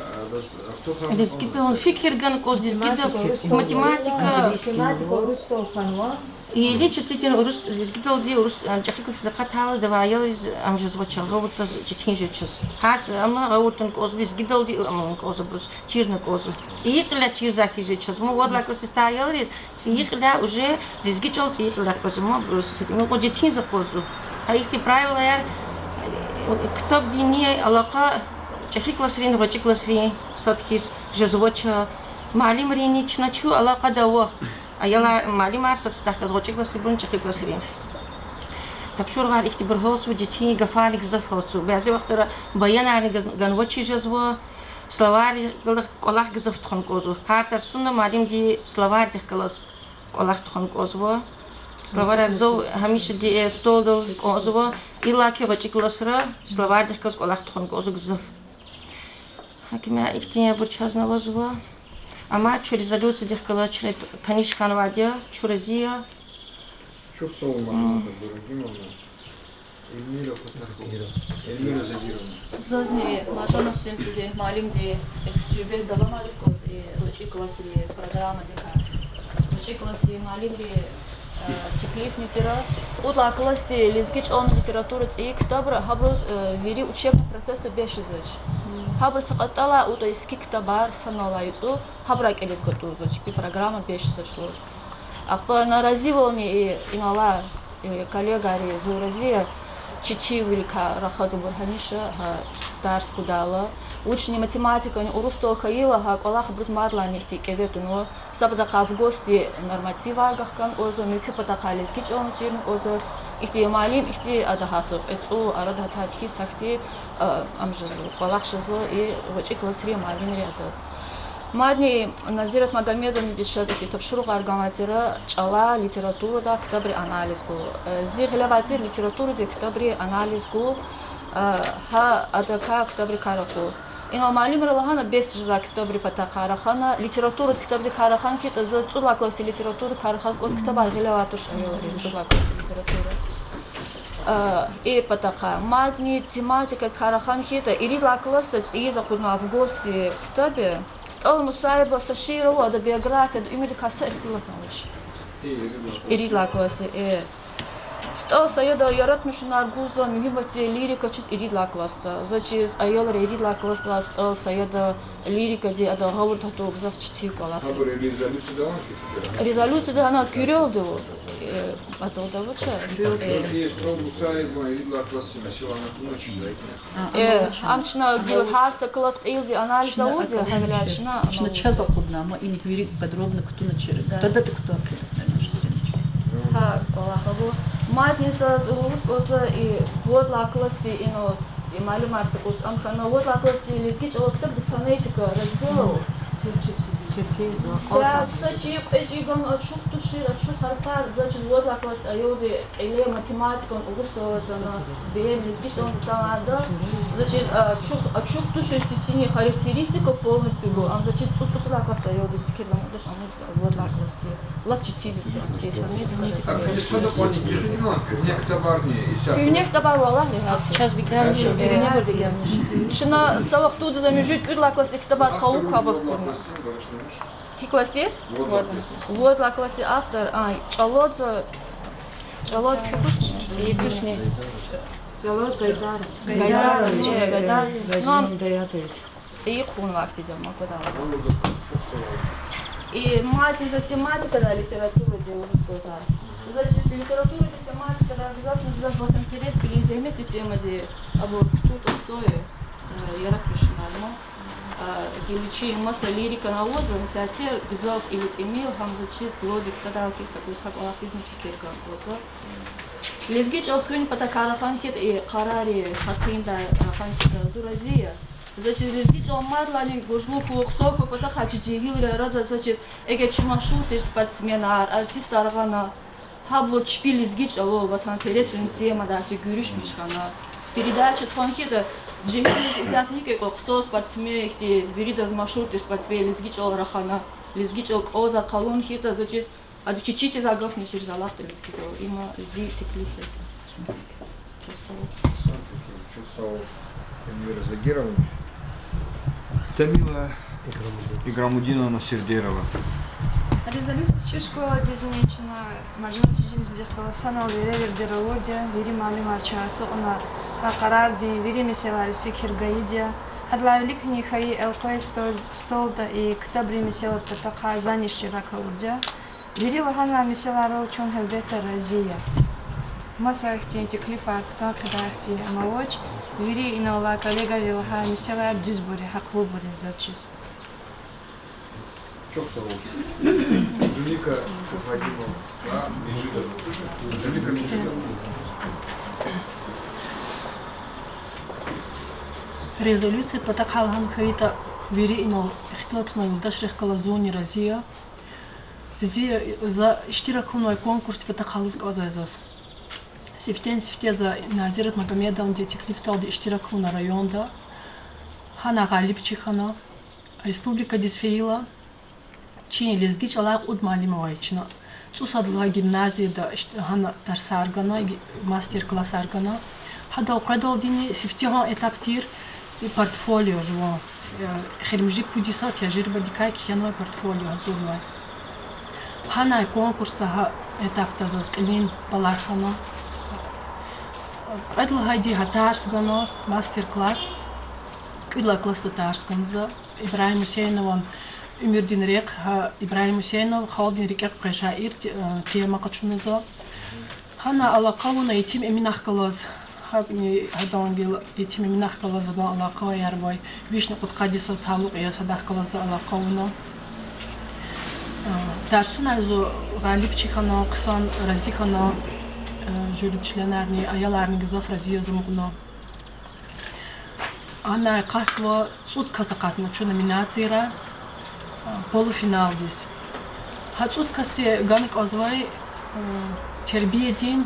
а, лезгидал фикир гана кӀанзава, лезгидал, математика. Математика урусдал хьанва. Или числительный урус, лезгидалди урус, а, чӀехи классриз акъатайла, ада аялриз ам жезвач, гъавурда таз четин жезвач. Гьар са, амма гъавурда тун кӀанзава лезгидалди, ам кӀанзавайбуруз чирна кӀанзава. ЦӀийи кьиляй чирзавай хьиз жезвач. Амма вад лагьай классдин аялриз цӀийи кьиляй уже лезги чӀал цӀийи кьиляй къвезва, абуруз са тӀимил кьван четинзава къвезва. Гьа ихьтин правилаяр, э, ктабдинни алакъа чӀехи классрин, гъвечӀи классрин сад хьиз жезвач. Муаллимринни чна чун алакъада ава. Аялар, муаллимар сад садахъ галаз гъвечӀи классрин, чӀехи классрин. Тапшуругъар ихьтинбур гьалтзава, четин гафарни гзаф гьалтзава. Бязи вахтара баянарни газ-, ганвачиз жезва, словарь галаз кӀвалах гзаф тухун кӀанзава. Гьар тарсуна муаллимди словарьдихъ галаз кӀвалах тухун кӀанзава. Словарь зав гьамишади, э, столдал кӀанзава. Иллаки гъвечӀи классра словарьдихъ галаз кӀвалах тухун кӀанзава гзаф. ГьакӀ я, ихьтинбур чазни авазва. Амма чун резолюциядихъ галаз чна таниш хьанвайди я, чун рази я. Чухсагъул, Маржанат Нурудиновна. Эльмира Фатахова. Эльмира Загировна. Зазни Маржанат Симцеди, муаллимди, эхь, суьгьбет давамариз кӀанзава и гъвечӀи классрин программадикай. ГъвечӀи классрин муаллимри, э, теклифни тир кьуд лагьай классдин лезги чӀални литература цӀийи ктабра, гьабуруз, э, вири учебный процессда бес жезвач. Гьабуру са кьатӀалай аватӀа, иски ктабар санал алай яцӀу, гьабурай кӀелиз гатӀунзавач, и программа бес жезвач лугьуз. Ахпа на разивални и, инал алай, э, коллегари зун рази я, четинвиликай рахазва абур гьамиша, гьа, тарс гудайла. Вучни математикани урусдал хьайила, гьа кӀвалах абуруз мадни ихьтин кӀеве тунва. Са патахъай августдин нормативар вахкана кӀанзава, муькуь патахъай лезги чӀални чирна кӀанзава. Ихьтин муаллим, ихьтин ада гьатзава, кьве цӀуд арада гьатайди хьиз гьахьтин, а, ам жезва, кӀвалах жезва и гъвечӀи классрин муаллимри адаз. Мадни Назират Магомедовнади чаз ихьтин тапшуругъар ганвай тир, чӀалай литературадай ктабрин анализ гун. Э, зи гъилевай тир литературадин ктабрин анализ гун, э, гьа адакай ктабрикай ракъур. Инал муаллимри лагьана, бес жезвай ктабрин патахъай рахана, литературадин ктабрикай рахан хьайитӀа, за цӀуд лагьай классдин литературадикай рахаз кӀанзава, ктабар гъилевай туш аялрин, цӀуд лагьай классдин литература. Э, и патахъай. Мадни тематикадикай рахан хьайитӀа, ирид лагьай классда цӀийиз акъуднавай августдин ктаб я. СтӀал Мусаева са шиир ава, ада биографияда уьмуьрдикай са ихтилатни авач. Ирид лагьай классда, э. СтӀал Саида яратмишунар гузва муьгьуьббатдин лирика чиз ирид лагьай классда. Заз чиз, аялри ирид лагьай классда СтӀал Саида лирикади ада гъавурда гьатун гзаф четин кӀвалах я. Абур резолюцияда авани? Резолюцияда ана куьрелди ава. Э, адалда авач. Э, СтӀал Мусаеван ирид лагьай классдин месэлаяр акуначиз зайкьна. Э, ам чна гила гьар са класс кьилди анализ авурди, гьавиляй чна чна чаз акъудна, амма иник вири подробно кутуначир. ТадатӀа кутур. Гьа, кӀвалах ава. Мадни заз лугьуз кӀанзава, и вад лагьай классдин, инал, и муаллимар са кӀус ам хьана, вад лагьай классдин лезги чӀалан ктабда фонетика раздел ава. Са чи кьве чӀеган ачух тушир, ачух гьарфар, заз чиз вад лагьай классдин аялди кьиле математикани урусдални атана, бегьем лезги чӀални атанвайди я. Заз чиз, а, ачух, ачух тушир сесинин характеристика полностью гун, ам заз чиз цӀу-, цӀусад лагьай классдин аялди фикирламишдач, амма вад лагьай классдин. Лап четиндиз фонетика. А куьне сада кьванни гекъигнан куьгьне ктабарни, исятда? Куьгьне ктабар валлагь регьят я. Чаз бегенмиш, э, чна са вахтунда за муьжуьд кӀуьд лагьай классдин ктабар къалу квабур хкудна. Гьи классдин? Вад лагьай классдин автор, а, чӀалаз, чӀалаз куь тушни? Куь тушни? ЧӀалаз Гайдар. Гайдар, э, Гайдар. Гайдар. Нам цӀийи хъувунвай ахьтинди я, ма квадарна. И мадни заз тематикадай, литературадай лугьуз кӀанзава. Заз чиз литературадай, тематикадай гзафни гзаф ватан-перес или зегьметдин темади абур кутун тӀвар я, э, яратмишунар ма. А, гила чи маса лирикани авазва, месела, тер гзаф или тӀимил, гьам заз чиз плодик тадал хьиз, са кӀус гьа кӀвалахдизни фикир гана кӀанзава. Лезги чӀал хуьн патахъай рахан хьайитӀа, и къарарин гьакъиндай рахан хьайитӀа, зун рази я. Заз чиз лезги чӀал мад лагьана гужлу хьухь, са куь патахъай чи жегьилрин арада заз чиз эгер чи машгьур тир спортсменар, артистар гъана, гьабур чпи лезги чӀалал, ватанпересвилин темадай чи гуьруьшмиш хьана. Передача тухвана хьайитӀа, жегьилриз исятда гьикӀ кӀвалахзава спортсмен, ихьтин виридаз машгьур тир спортсмен лезги чӀал рахана, лезги чӀал кӀанзавай къалун хьайитӀа, заз чиз ада чи читиз а гафни чир залахъ тир лезги чӀал. Има зи теклиф я. Чухсагъул. Чухсагъул, Эльмира Загировна. Тамила Играмудиновна Сердерова. Резолюция чи школадизни, чна Маржан чӀижедиз вилик галаз санал веревирдер авурди я, вири муаллимар чун ацукьна, гьа къарардин вири месэлайриз фикир гайиди я. Гьадалай виликни хьайи элкъвей стол-, столда и ктабрин месэлайрин патахъай зани иштирак авурди я. Вири лагьанвай месэлайрал чун гьелбетда рази я. Маса ихьтин теклифар кутан къайдада ихьтин ам авач. Вири инал алай коллегари лагьай месэлаяр дуьзбур я, гьахълубур я заз чиз. Чухсагъул. Жулика Шухагимова. А, Межидова. Жулика Межидова. Резолюциядин патахъай лагьана хьайитӀа, вири инал ихтилатнавай юлдашрихъ галаз зунни рази я. Зи, за иштирак авунвай конкурсдин патахъай лугьуз кӀанзава заз. Сифтени-сифте за Назират Магомедовнади теклифдалди иштирак авуна районда. Гьана гъалибчи хьана. Республикадиз фейила, чи лезги чӀалай кьуд муаллим авай чна. ЦӀусад лагьай гимназияда ишт-, гьана тарсар гана, ги-, мастер-классар гана. Гьадал къведалдини сифтегьан этап тир, и портфолио жуван. Э, эхиримжи пуд йисар тежрибадикай кхьенвай портфолио гьазурнавай. Гьанай конкурсда гьа этапда заз кьилин баллар хьана. Кьвед лагьайди гьа тарс гана, мастер-класс. КӀуьд лагьай классда тарс гана за. Ибрагьим Гьуьсейнован Уьмуьрдин рехъ, гьа, Ибрагьим Гьуьсейнов халкьдин рикӀе къвезвай шаир те-, э, тема къачуна за. Гьана алакъа авуна Етим Эминахъ галаз, гьакӀни гьадан гила, Етим Эминахъ галаз адан алакъаяр авай, вишни кьудкъад йисаз талукь яз гьадахъ галаз за алакъа авуна. Э, тарсунай зун гъалибчи хьана, хъсан рази хьана, э, жюри членарни, аяларни гзаф рази яз амукьна. Анай акъатзава цӀуд кас акъатна чун номинацияра, а, полуфиналдиз. Гьа цӀуд касди гана кӀанзавай, а, тербиядин,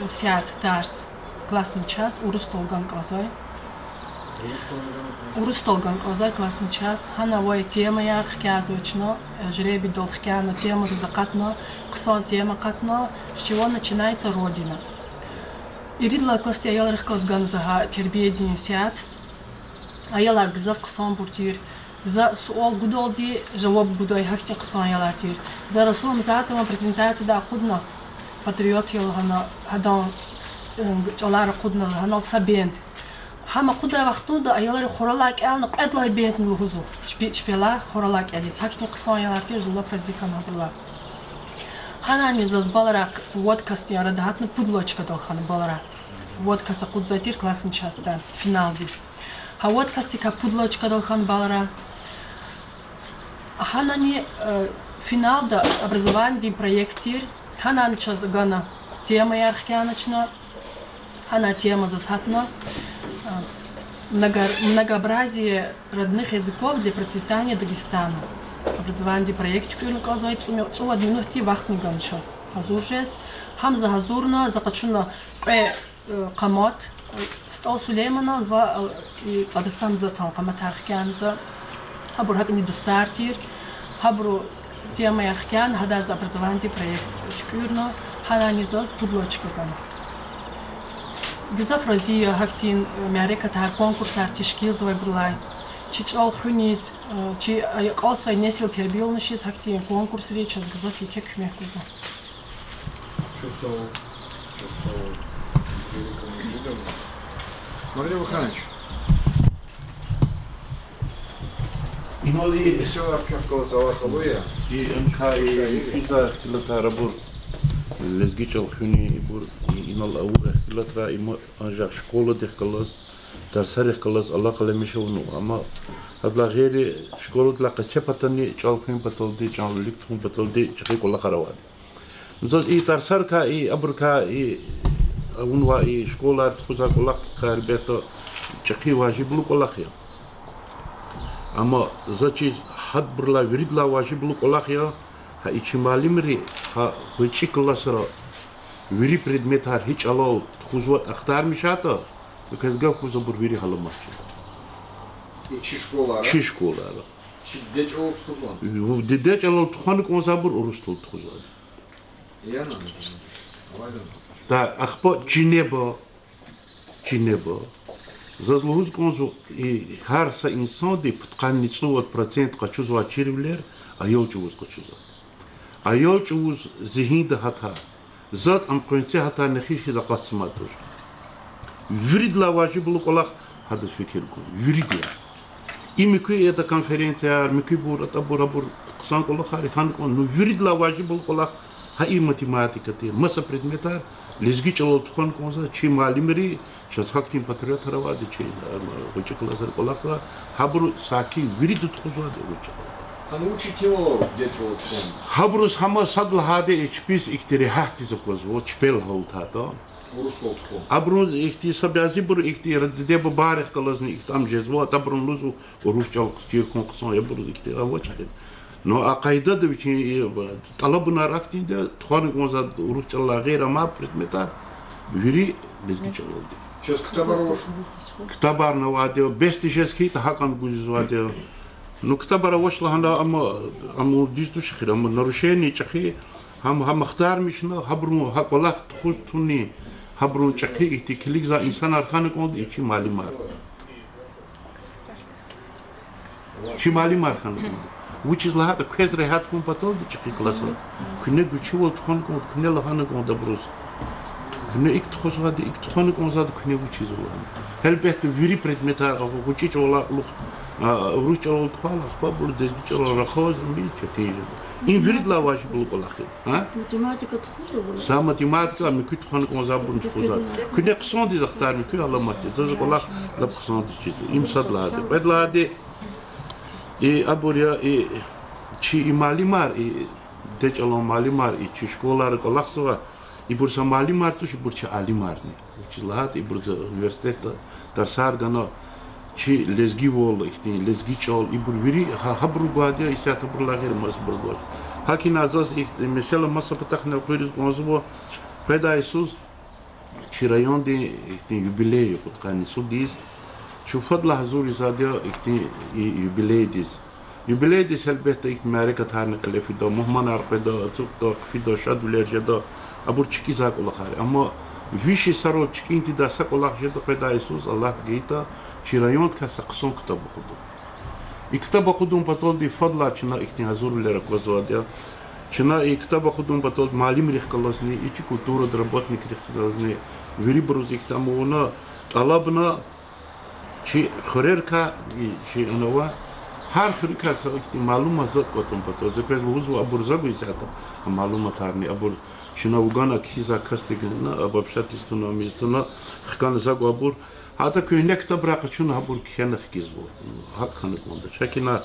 а, сят, тарс, классный час, урусдал гана кӀанзавай. Урусдал гана кӀанзавай классный час. Гьана авай темаяр хкязава чна, а, жребийдал хкяна, тема заз акъатна, хъсан тема акъатна, с чего начинается Родина. Ирид лагьай классдин аялрихъ галаз гана за гьа тербиядин сят. Аялар гзаф хъсанбур тир. За суал гудалди жаваб гудай гьахьтин хъсан аялар тир. За Расул Гьамзатован презентацияда акъудна, патриот я лагьана, гьадан, э, чӀалар акъудна лагьана са бенд. Гьам акъуддай вахтунда аялри хуралай кӀелна кьвед лагьай бендни лугьузва. Чпи-, чпелай хуралай кӀелиз. Гьахьтин хъсан аялар тир, зун лап рази хьана абурулай. Гьанани заз баллрай вад касдин арада гьатна пуд лагьай чкадал хьана баллрай. Вад кас акъудзавай тир классный частда финалдиз. Гьа вад касдикай пуд лагьай чкадал хьана баллрай. Гьанани, э, финалда образованидин проект тир. Гьанани чаз гана темаяр хкяна чна. Гьана тема заз гьатна, э, много-, многообразие родных языков для процветания Дагестана. Образованидин проект туькӀуьрна кӀанзавай, цӀуд ми-, цӀувад минутдин вахтни гана чаз гьазур жез. Гьам за гьазурна, за къачуна кьве, э, къамат, э, СтӀал Сулейманан ва, э, и ЦӀадаса Гьамзатан къаматар хкяна за. Гьабур гьакӀни дустар тир. Гьабуру темаяр хкяна, гьадаз образованидин проект туькӀуьрна, гьанани заз пуд лагьай чка гана. Гзаф рази я гьахьтин, э, мярекатар, конкурсар тешкилзавайбурулай. Чи чӀал хуьниз, э, чи, э, акьалтзавай несил тербиялунишиз гьахьтин конкурсри чаз гзаф еке куьмек гузва. Чухсагъул, чухсагъул, Анжелика Мажидовна. Мавлид Ваханович, инал и месэлаяр квехъ галаз алакъалу я. И МК, и физа ихтилатар абур, лезги чӀал хуьни, ибур, и инал авур ихтилатра, има анжах школадихъ галаз, тарсарихъ галаз алакъа мишавну. Амма гьадалай гъейри школадилай къецепатани чӀал хуьн паталди, чӀал вилик тухун паталди чӀехи кӀвалахар авайди. Заз и тарсарикай, и абурукай, и авунвай, и школайра тухузвай кӀвалах гьелбетда чӀехи важиблу кӀвалах я. Амма за чиз гьабурулай виридалай важиблу кӀвалах я, гьа и чи муаллимри гьа гъвечӀи классра вири предметар гьи чӀалал тухузватӀа ахтармишайтӀа, квез гаф гуз, абур вири гьаламат жеда. И чи школара? Чи школара. Чи диде чӀалал тухузвани? Диде чӀалал тухвана кӀанзавайбур урусдал тухузвайди. Яна? Авайдан. Да, ахпа чинеба, чинеба. Заз лугьуз кӀанзава, и гьар са инсанди пудкъанни цӀувад процент къачузвай чирвилер аял чӀавуз къачузва. Аял чӀавуз зигьинда гьатай, затӀ ам къванце гьатай нехиш хьиз акъатзамай туш. Виридалай важиблу кӀвалах гьадаз фикир гун. Виридалай. И муькуь яда конференцияяр, муькуьбур, атӀабур, абур хъсан кӀвалахар хьана кӀан, ну виридалай важиблу кӀвалах гьа и математика тир, маса предметар лезги чӀалал тухвана кӀанзава, чи муаллимри, чаз гьахьтин патриотар авайди, чи, э, гъвечӀи классра кӀвалахзавай, гьабуру саки вирида тухузвайди урус чӀалал. Гьана вуч итимвал, диде чӀалал тухун? Гьабуруз гьама сад лагьайди, э, чпиз ихьтин регьятдиз аквазва, чпел гьалтайтӀа. Урусдал тухун. Абурун ихьтин са бязибуру ихьтин диде-бубайрихъ галазни ихьтин ам жезва, атӀабурун лугьузва урус чӀал чир хьун хъсан я, абуруз ихьтин авач хьи. Ну а къайдада вичин, э, тӀалабунар ахьтинди я, тухвана кӀанзавайди урус чӀалалай гъейри амай предметар вири лезги чӀалалди. Чаз ктабар авач? Ктабарни авайди я, бес тежез хьайитӀа гьакӀни гузвайди я. Ну ктабар авач лагьана, амма, амма дуьз туш хьи, амма нарушение чӀехи, гьам, гьам ахтармишна, гьабурун гьа кӀвалах тухуз туни, гьабурун чӀехи ихьтин килигзавай инсанар хьана кӀанда и чи муаллимар. Чи муаллимар хьана кӀанда. Вучиз лагьайтӀа квез регьят хьун паталди чӀехи классра куьне гуьчевал тухвана кӀанда, куьне лагьана кӀанда абуруз. Куьне икӀ тухузвайди, икӀ тухвана кӀанзавайди куьне вучиз лагьана. Гьелбетда, вири предметар, гъ-, гъвечӀи чӀалал кьулухъ, а, урус чӀалал тухвайла, ахпа абур лезги чӀалал рахаз, им четин жеда. Им виридалай важиблу кӀвалах я. А? Математика тухузва? Са математика, муькуь тухвана кӀанзавайбурни тухузва. Куьне хъсандиз ахтармиш, куь аламат я. Заз кӀвалах лап хъсандиз чизва. Им сад лагьайди. Кьвед лагьайди, и абур я, и чи и муаллимар, и диде чӀалан муаллимар, и чи школара кӀвалахзава, ибур са муаллимар туш, ибур чи алимарни. Вучиз лагьайтӀа ибур за университетда тарсар гана, чи лезгивал, ихьтин лезги чӀал, ибур вири гьа-, гьабуру гвайди я, исятда абурулай гъейри масабур гваз. ГьакӀ ина заз и месэла маса патахъни элкъуьриз кӀанзава, къведай йисуз чи райондин ихьтин юбилей я, кьудкъанни цӀуд йис. Чун фадлай гьазур ийизвайди я ихьтин и юбилейдиз. Юбилейдиз гьелбетда ихьтин мярекатарни кьиле фида, мугьманар къведа, ацукьда, хъфида, шадвилер жеда, абур чкӀизвай кӀвалахар я. Амма виш йисарал чкӀин тийидай са кӀвалах жеда къведай йисуз, Аллагьди гайитӀа, чи райондикай са хъсан ктаб акъудун. И ктаб акъудун паталди фадлай чна ихьтин гьазурвилер аквазвайди я. Чна и ктаб акъудун паталди муаллимрихъ галазни, и чи культурада работникрихъ галазни, вирибуруз ихьтин ама вуна тӀалабна, чи хуьрерикай, и чи анава, гьар хуьруькай са ихьтин малумат за кӀватӀун патал. За квез лугьузва, абур за гуз исятда а малуматарни, абур чна вугана кхьизвай касдивай, обобщать ийиз туна, мийиз туна, хкана за гва абур. ГьатӀа куьгьне ктабрай къачуна гьабур кхьена хкизва. ГьакӀ хьана кӀанда. ЧӀехи ина,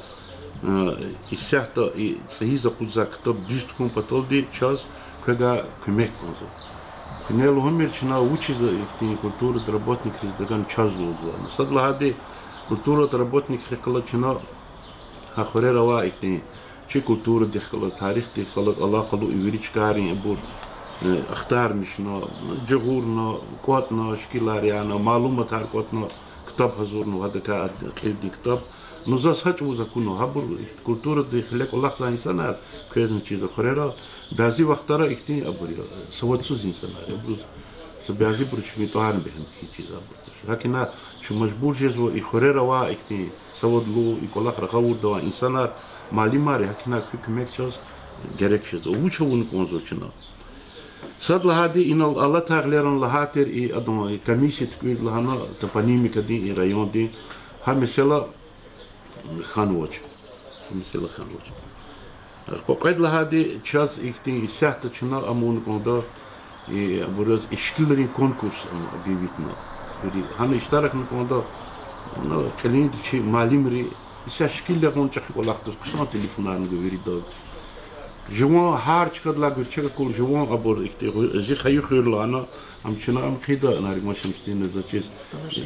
э, исятда и цӀийиз акъудзавай ктаб дуьз тукӀун паталди чаз квевай куьмек кӀанзава. Куьне лугьумир чна вучиз ихьтин культурада работникриз дагана чаз лугьузва. Сад лагьайди, культурада работникрихъ галаз чна гьа хуьрера авай ихьтин чи культурадихъ галаз, тарихдихъ галаз алакъалу и вири чкайрин абур, э, ахтармишна, жагъурна, кӀватӀна, шикилар яна, малуматар кӀватӀна, ктаб гьазурна, гьадакай кьилдин ктаб. Ну, заз гьа чӀавуз акуна, гьабур культурадихъ гъиле кӀвалахзавай инсанар, квезни чизва хуьрера, бязи вахтара ихьтин абур я, савадсуз инсанар я, абуруз са бязибуру чпин тӀварни бегьем хьиз чизвайбур туш. ГьакӀ ина чун мажбур жезва и хуьрера авай ихьтин савадлу, и кӀвалахра гъавурда авай инсанар, муаллимар, гьакӀ ина куь куьмек чаз герек жезва. Вуч авун кӀанзава чна? Сад лагьайди, инал алатай гъилеран лагьай тир, и адан комиссия туькӀуьрда лагьана топонимикадин, и райондин, гьа месэла хьанвач. Месэла хьанвач. Ахпа кьвед лагьайди, чаз ихьтин исятда чна ам авун кӀанда, и, абур яз и шикилрин конкурс ам объявитьна. Вири гьана иштиракна кӀанда, ну, кьилинди чи муаллимри, исятда шикил ягъун чӀехи кӀвалах туш, хъсан телефонарни гва вирида. Жуван гьар чкадилай гуьрчег акур жуван абур ихьтин, зи хайи хуьр лагьана, ам чна ам хъийида, Нариман Шамсудиновна, за чиз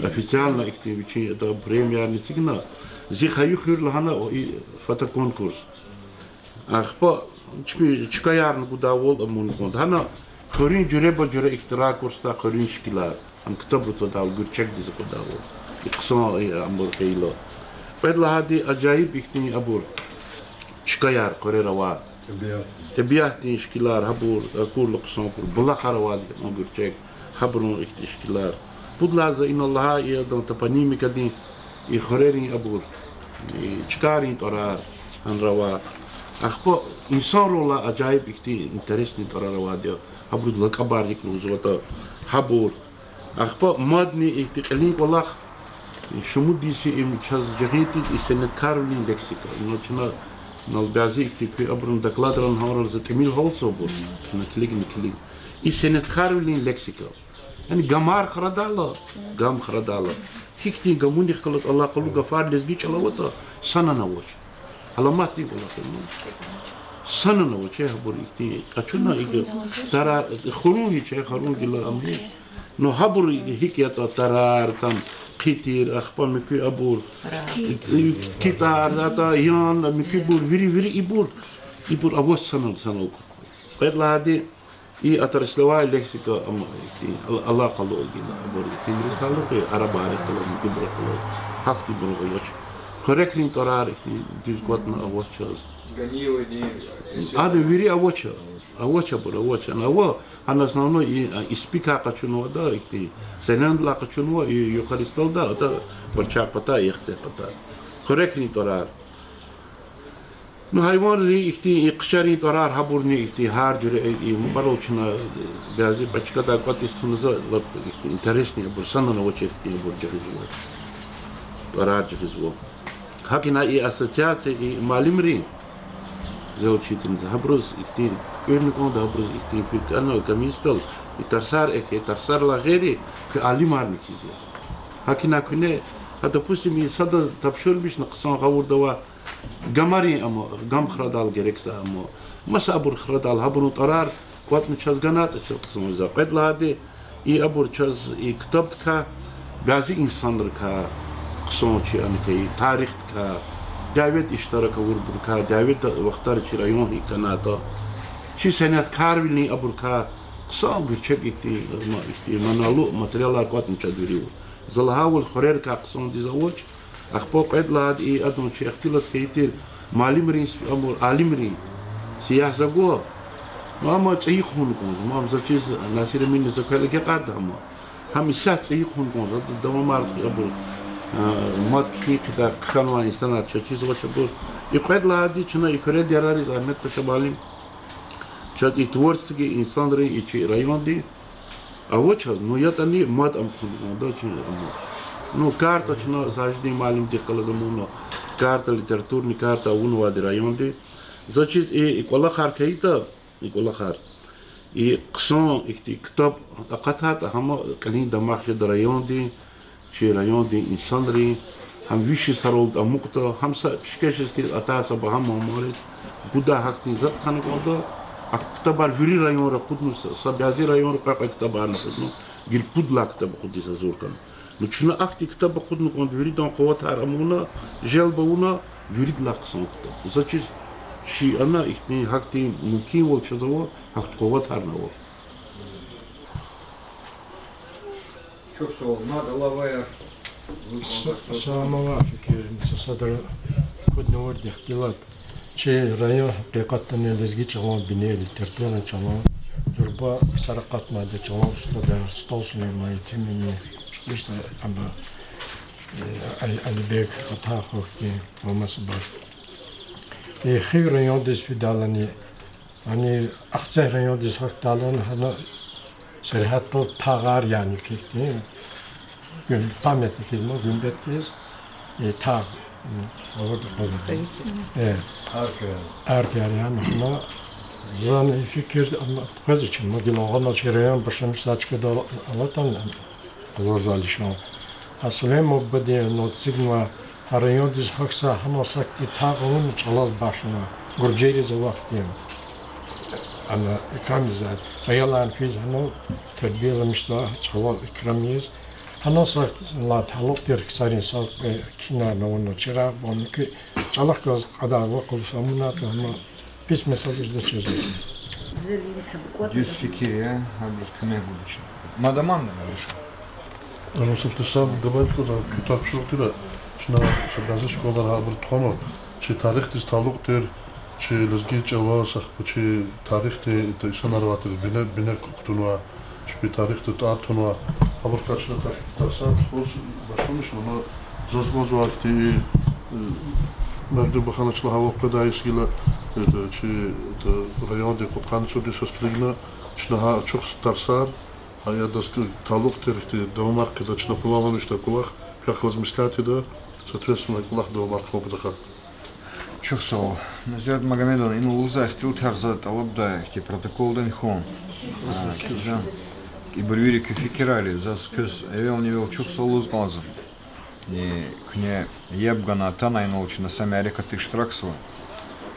официально ихьтин вичин ада премиярни эцигна, Зи хайи хуьр лагьана и фотоконкурс. Ахпа чпи чкаярни гудайвал амун кӀанда. Гьана хуьруьн жуьреба-жуьре ихьтин ракурсда хуьруьн шикилар. Ам ктабра твадайвал, гуьрчегдиз аквадайвал. И хъсан, и, абур хьайила. Кьвед лагьайди ажайиб ихьтин абур. Чкаяр, хуьрера авай. ТӀебиатдин шикилар, гьабур, акурла хъсан акур, булахар авайди, гуьрчег, гьабурун ихьтин шикилар. Пуд лагьай за инал лагьай и адан топонимикадин, и хуьрерин абур, и чкайрин тӀварар гьанра ава. Ахпа инсанрилай ажайиб ихьтин интересный тӀварар авайди я. Гьабуруз лакӀабар гьикӀ лугьузватӀа, гьабур. Ахпа мадни ихьтин кьилин кӀвалах, шумуд йис я им чаз жагъин тийиз, и сеняткарвилин лексика. Ина чна, инал бязи ихьтин куь абурун докладрани гьанрани за тӀимил гьалтзавайбур, чна килигна килиг. И сеняткарвилин лексика. Яни гамар храдайла, гам храдайла, гьихьтин гамунихъ галаз алакъалу гафар лезги чӀалал аватӀа, санани авач. Аламатдин кӀвалах я. Санани авач, гьабур ихьтин къачуна, икӀ тарар, хурун я чи, хурун гила амни. Ну гьабур гьикӀ ятӀа, тарар, там, хъи тир, ахпа муькуь абур, китӀар, атӀа, ян, муькуьбур, вири, вири ибур, ибур авач санал, санал. Кьвед лагьайди, и отраслевая лексика, ам, ихьтин, ал-, алакъалу гила, абур ихьтинриз талукь я, арабрихъ галаз, муькуьбурухъ галаз. Гьахьтинбур авач. Хуьрекрин тӀварар ихьтин дуьз кӀватӀна авач чаз. Ганивадин, ана вири авач. Авач абур, авач. Ана ава, ана основной и, а, испикай къачунвайди, ихьтин, Сайландилай къачунва, и Юкаристалда, атӀа Балчагъ патай, Яхцегь патай. Хуьрекрин тӀварар. Ну, гьайванрин ихьтин, и хъчарин тӀварар, гьабурни ихьтин гьар жуьре, и мукьварал чна, э, бязи пачкадай кӀватӀиз туна за лап ихьтин интересный абур, санани авач ихьтин абур жагъизва. ТӀварар жагъизва. ГьакӀ ина и ассоциация, и муаллимрин, зел читинза, гьабуруз ихьтин туькӀуьрна кӀанда, гьабуруз ихьтин фикир кӀанда, комиссиядал, и тарсар эхь, и тарсарилай гъейри, куь алимарни хьиз я. ГьакӀ ина куьне, а, допустим, и сада тапшурмишна хъсан гъавурда авай гамарин, амма гам храдайла герек за, амма маса абур храдайла, гьабурун тӀварар кӀватӀна чаз ганайтӀа, чаз хъсан я. Кьвед лагьайди, и абур чаз и ктабдикай, бязи инсанрикай, хъсан чи аникай, тарихдикай, дяведа иштирак авурбурукай, дяведа вахтара чи район гьикӀ хьанайтӀа, чи сеняткарвилин абурукай хъсан гуьрчег ихьтин, ма-, ихьтин маналу материалар кӀватӀна чаз вири. За лагьайвал, хуьрерикай хъсандиз авач. Ахпа кьвед лагьайди, и адан чи ихтилат хьайи тир муаллимрин с-, амур, алимрин сиягь за гва. Ну, амма цӀийи хъувуна кӀанзава, ам за чиз, Насир Эминович, за квел агакьарда, амма гьам исятда цӀийи хъувуна кӀанзава, ада давамар абур, а, мад кхьин хъийидай хъхьанвай инсанар чаз чизвач абур. И кьвед лагьайди, чна и Куьредиярар я, Агьмед Паша муаллим, чаз и творческий инсанрин и чи районди авач чаз, ну, ятӀани мад ам хъувуна кӀанда чи, амма. Ну, карта чна Сажидин муаллимдихъ галаз амукьна, карта, литературный карта авунвайди районди. За чиз и, и кӀвалахар хьайитӀа, и кӀвалахар, и хъсан ихьтин ктаб акъатайтӀа, гьам кьилин дамах жеда райондин, чи райондин инсанрин, гьам виш йисаралди амукьда, гьам са пишкешиз хьиз атай са багьа муаммойриз гудай гьахьтин затӀ хьана кӀанда. Ахьтин ктабар вири районра акъудна, са, са бязи районра кьве-кьве ктабарни акъудна, гила пуд лагьай ктаб акъудиз гьазур хьана. Ну, чна ахьтин ктаб акъудна кӀанда, виридан къуватар амукьна, желб авуна, виридалай хъсан ктаб. За чиз чи ана ихьтин, гьахьтин мумкинвал чаз ава, гьахьтин къуватарни ава. Чухсагъул, мад алаваяр. Са-, са амава фикир, са садра куднавурди ихтилат. Чи район гьакъикъатдани лезги чӀалан бине, литературный чӀалан, зурба ксар акъатнавайди чӀалан устадар, СтӀал Сулейман, Етим Эмин, Шкирса, аба, э, Али-, Алибек Хатаховди ва масабар. Э, хив райондиз фидайлани, яни Ахцегь райондиз гьахьдайлани, гьана сергьятдал тагъар, яни кикди, гуьм-, памятник хьиз, ма, гуьмбет хьиз, э, тагъ, м, авурди къвезва. Э, Аркаяр. Аркаяр, яни гьана, зани фикир, ам, къвезвач, ма, гила гьана чи район башламишзавай чкадал алатан, къалурзавай лишан. Гьа Сулейман бубади ана эцигнавай, гьа райондиз гьахьзавай гьана сакӀди тагъ авуна чӀалаз бахшна, гуржийриз авахьди. Ана икрам ийизвай, аялар физ гьана тербияламишзава, чӀалал икрам ийиз. Гьана са ла талукь тир ксарин са кьве кхьинарна вуна чирагъ, ва муькуь чӀалахъ галаз кьадар ва кьулухъ амуна, амма пис месэла жеда чизва. Дуьз фикир я, гьабуруз куьмек гудач. Мад аманна, Алиша. Ана субтитрсам габайт кьазан куь тапшуругъ тира, чна са бязи школара гьабур тухванва, чи тарихдиз талукь тир, чи лезги чӀала, сахпа чи тарихдин, инсанар авай тир бине, бине кутунва, чпи тарихда тӀвар тунва, гьабурукай чна тар-, тарсар тухуз башламишна, амма заз кӀанзавай хьтин, э, мердим баханачла гьавал къведай йис гила, э, чи, э, райондин кьудкъанни цӀуд йис яз килигна, чна гьа ачух тарсар, гьа адаз к-, талукь тир хьтин давамар хъийида, чна планламишда кӀвалах, квехъ галаз меслят ийида, соответственно, кӀвалах давамар хъувун патахъай. Чухсагъул. Назират Магомедовна, инал лугьузвай ихтилатар за тӀалабдай хьтин протоколдани хьун. А, кизан, ибур вири куь фикирар я, заз квез эвелни-эвел чухсагъул лугьуз кӀанзава. Э, куьне яб гана атана инал чна са мярекатда иштиракзава.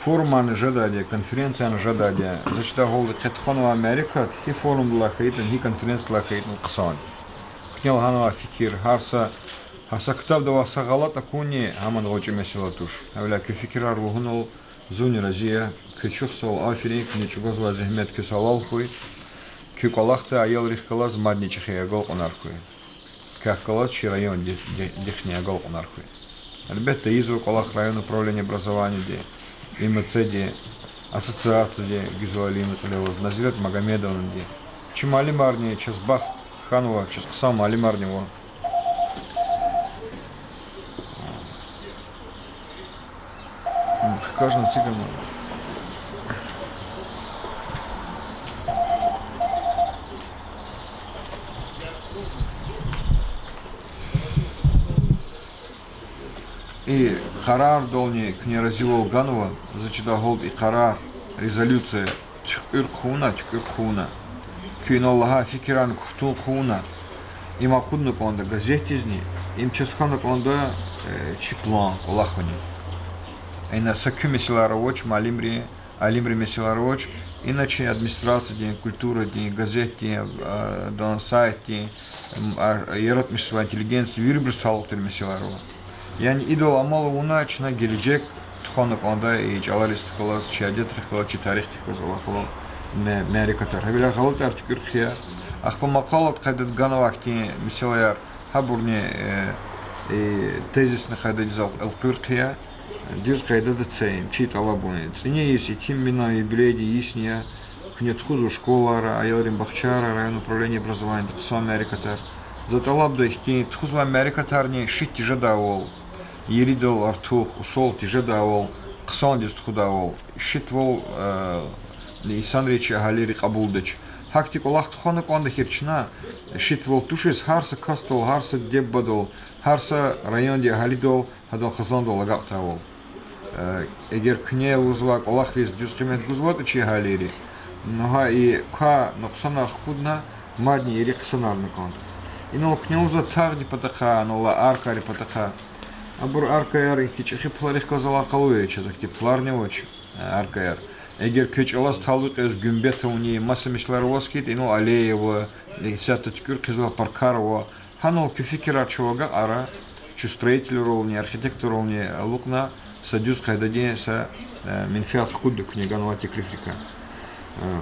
Форумарни жедайди я, конференциярни жедайди я, за чидай гьалда къе тухванвай мярекат гьи форумдилай хьайитӀани, гьи конференциядилай хьайитӀани хъсан я. Куьне лагьанвай фикир, гьар са, гьар са ктабда авай са гъалатӀ акунни гьамни гъвечӀи месэла туш. Гьавиляй куь фикирар лугьунал зунни рази я, квез чухсагъул, аферин, куьне чӀугвазвай зегьмет квез гьалал хьуй. Куь кӀвалахда аялрихъ галаз мадни чӀехи агалкьунар хьуй. Квехъ галаз чи райондихъни агалкьунар хьуй. Гьелбетда, ийизва кӀвалах район управление образованияди, ИМЦ-ди, ассоциацияди, гуьзел Алина кьиле аваз, Назират Магомедовнади. Чи муаллимарни чаз бахт хьанва, чаз хъсан муаллимарни ава. Хкажна цигама. И къарардални куьне разивал ганва, за чидай гьалда и къарар, резолюция туькӀуьр хъувуна, туькӀуьр хъувуна. Куьн инал лагьай фикирарни кухтун хъувуна. Им акъудна кӀанда газетдизни, им чаз хьана кӀанда, э, чи план кӀвалахни. Ина са куь месэлаяр авач, муаллимрин, алимрин месэлаяр авач, ина чи администрациядин, культурадин, газетдин, а, дан сайтдин, м, а, яратмишзавай интеллигенция, вирибуруз талукь тир месэлаяр ава. Яни идал амал авуна чна гележег тухвана кӀанда и чӀаларихъ галаз, чи адетрихъ галаз, чи тарихдихъ галаз алакъалу ме-, мярекатар. Гьавиляй гъалатӀар туькӀуьр хъия. Ахпа макъалат къайдада ганвай хьтин месэлаяр, гьабурни, э, э, тезисный къайдадиз эл-, элкъуьр хъия. Дуьз къайдада це им, чи тӀалабун я. ЦӀини йис, итимвилин юбилейдин йисни я, куьне тухузва школайра, аялрин бахчайра, район управление образованияди хъсан мярекатар. За тӀалабда ихьтин тухузвай мярекатарни шит тежедайвал, еридал артух, усал тежедайвал, хъсандиз тухудайвал, шитвал, э, инсанри, чи агьалийри кьабулдач. Гьахьтин кӀвалах тухвана кӀанда хьи чна, шитвал тушиз гьар са касдал, гьар са диде-бубадал, гьар са райондин агьалидал, гьадан хизандал агакьдайвал. Э, эгер куьне лугьузвай кӀвалахриз дуьз къимет гузватӀа чи агьалийри, ну гьа и квай нукьсанар хкудна, мадни ери хъсанарна кӀанда. Инал куьне лугьузва тагъдин патахъай, анал алай аркайрин патахъай. Абур аркаяр ихьтин чӀехи пуларихъ галаз алакъалу я, чаз ахьтин пуларни авач, э, аркаяр. Эгер квез чӀалаз талукь яз гуьмбет авуни, маса месэлаяр аваз хьайитӀа, инал аллея ава, исятда туькӀуьр хъийизвай паркар ава, гьанал куь фикирар чав агакьара, чи строительрални, архитекторрални алукьна, са дуьз къайдадин са, э, менфят хкудда куьне ганвай теклифрикай. Э,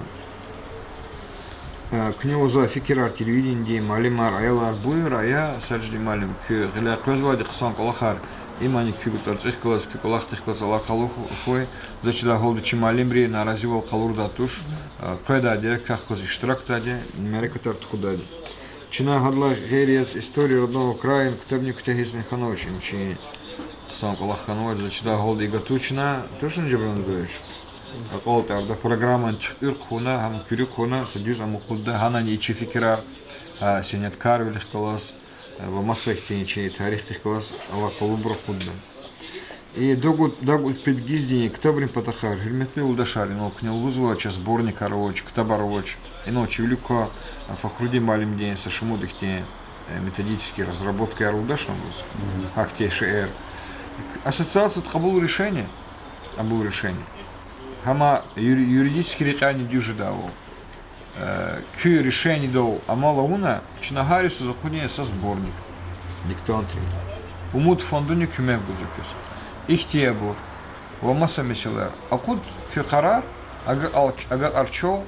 э, куьне лугьузвай фикирар телевиденидин, муаллимар, аялар, буюр, ая, Сажидин муаллим, куь гъиляй къвезвайди хъсан кӀвалахар, имани куь тӀварцӀихъ галаз, куь кӀвалахдихъ галаз алакъалу хьуй, за чидай гьалда чи муаллимри на разивал къалурдай туш, э, къведайди я, квехъ галаз иштиракдайди я, мярекатар тухудайди я. Чна гьадалай гъейри яз История родного края ктабни куьтягьизни хьанвач, им чи хъсан кӀвалах хьанвач, за чидай гьалда и гатуз чна, тушни, Жабран Зоевич? АкьалтӀарда программани туькӀуьр хъувуна, гьам куьруь хъувуна, са дуьз ам акъудда, гьанани и чи фикирар, гьа, сеняткарвилихъ галаз, э, ва маса ихьтин чи тарихдихъ галаз алакъалубур акъудда. И Дагу-, Дагу-, Педгиздин ктабрин патахъай, гьуьрметлу юлдашар, инал куьне лугьузва, чаз сборникар авач, ктабар авач. Инал чи вилик ква, э, Фахрудин муаллимдин са шумуд ихьтин, э, методический разработкаяр лугьудачни лугьуз. Гьахьтин шейэр. Ассоциацияди кьабулун решение, кьабулун решение. Гьама юри-, юридически рекьяйни дуьз жедайвал. куь решенидал амал авуна, чна гьар йисуз акъудин са сборник, диктант. Умуд фондуни куьмек гузва квез. Ихьтинбур ва маса месэлаяр. Акъуд куь къарар, агакьар чал,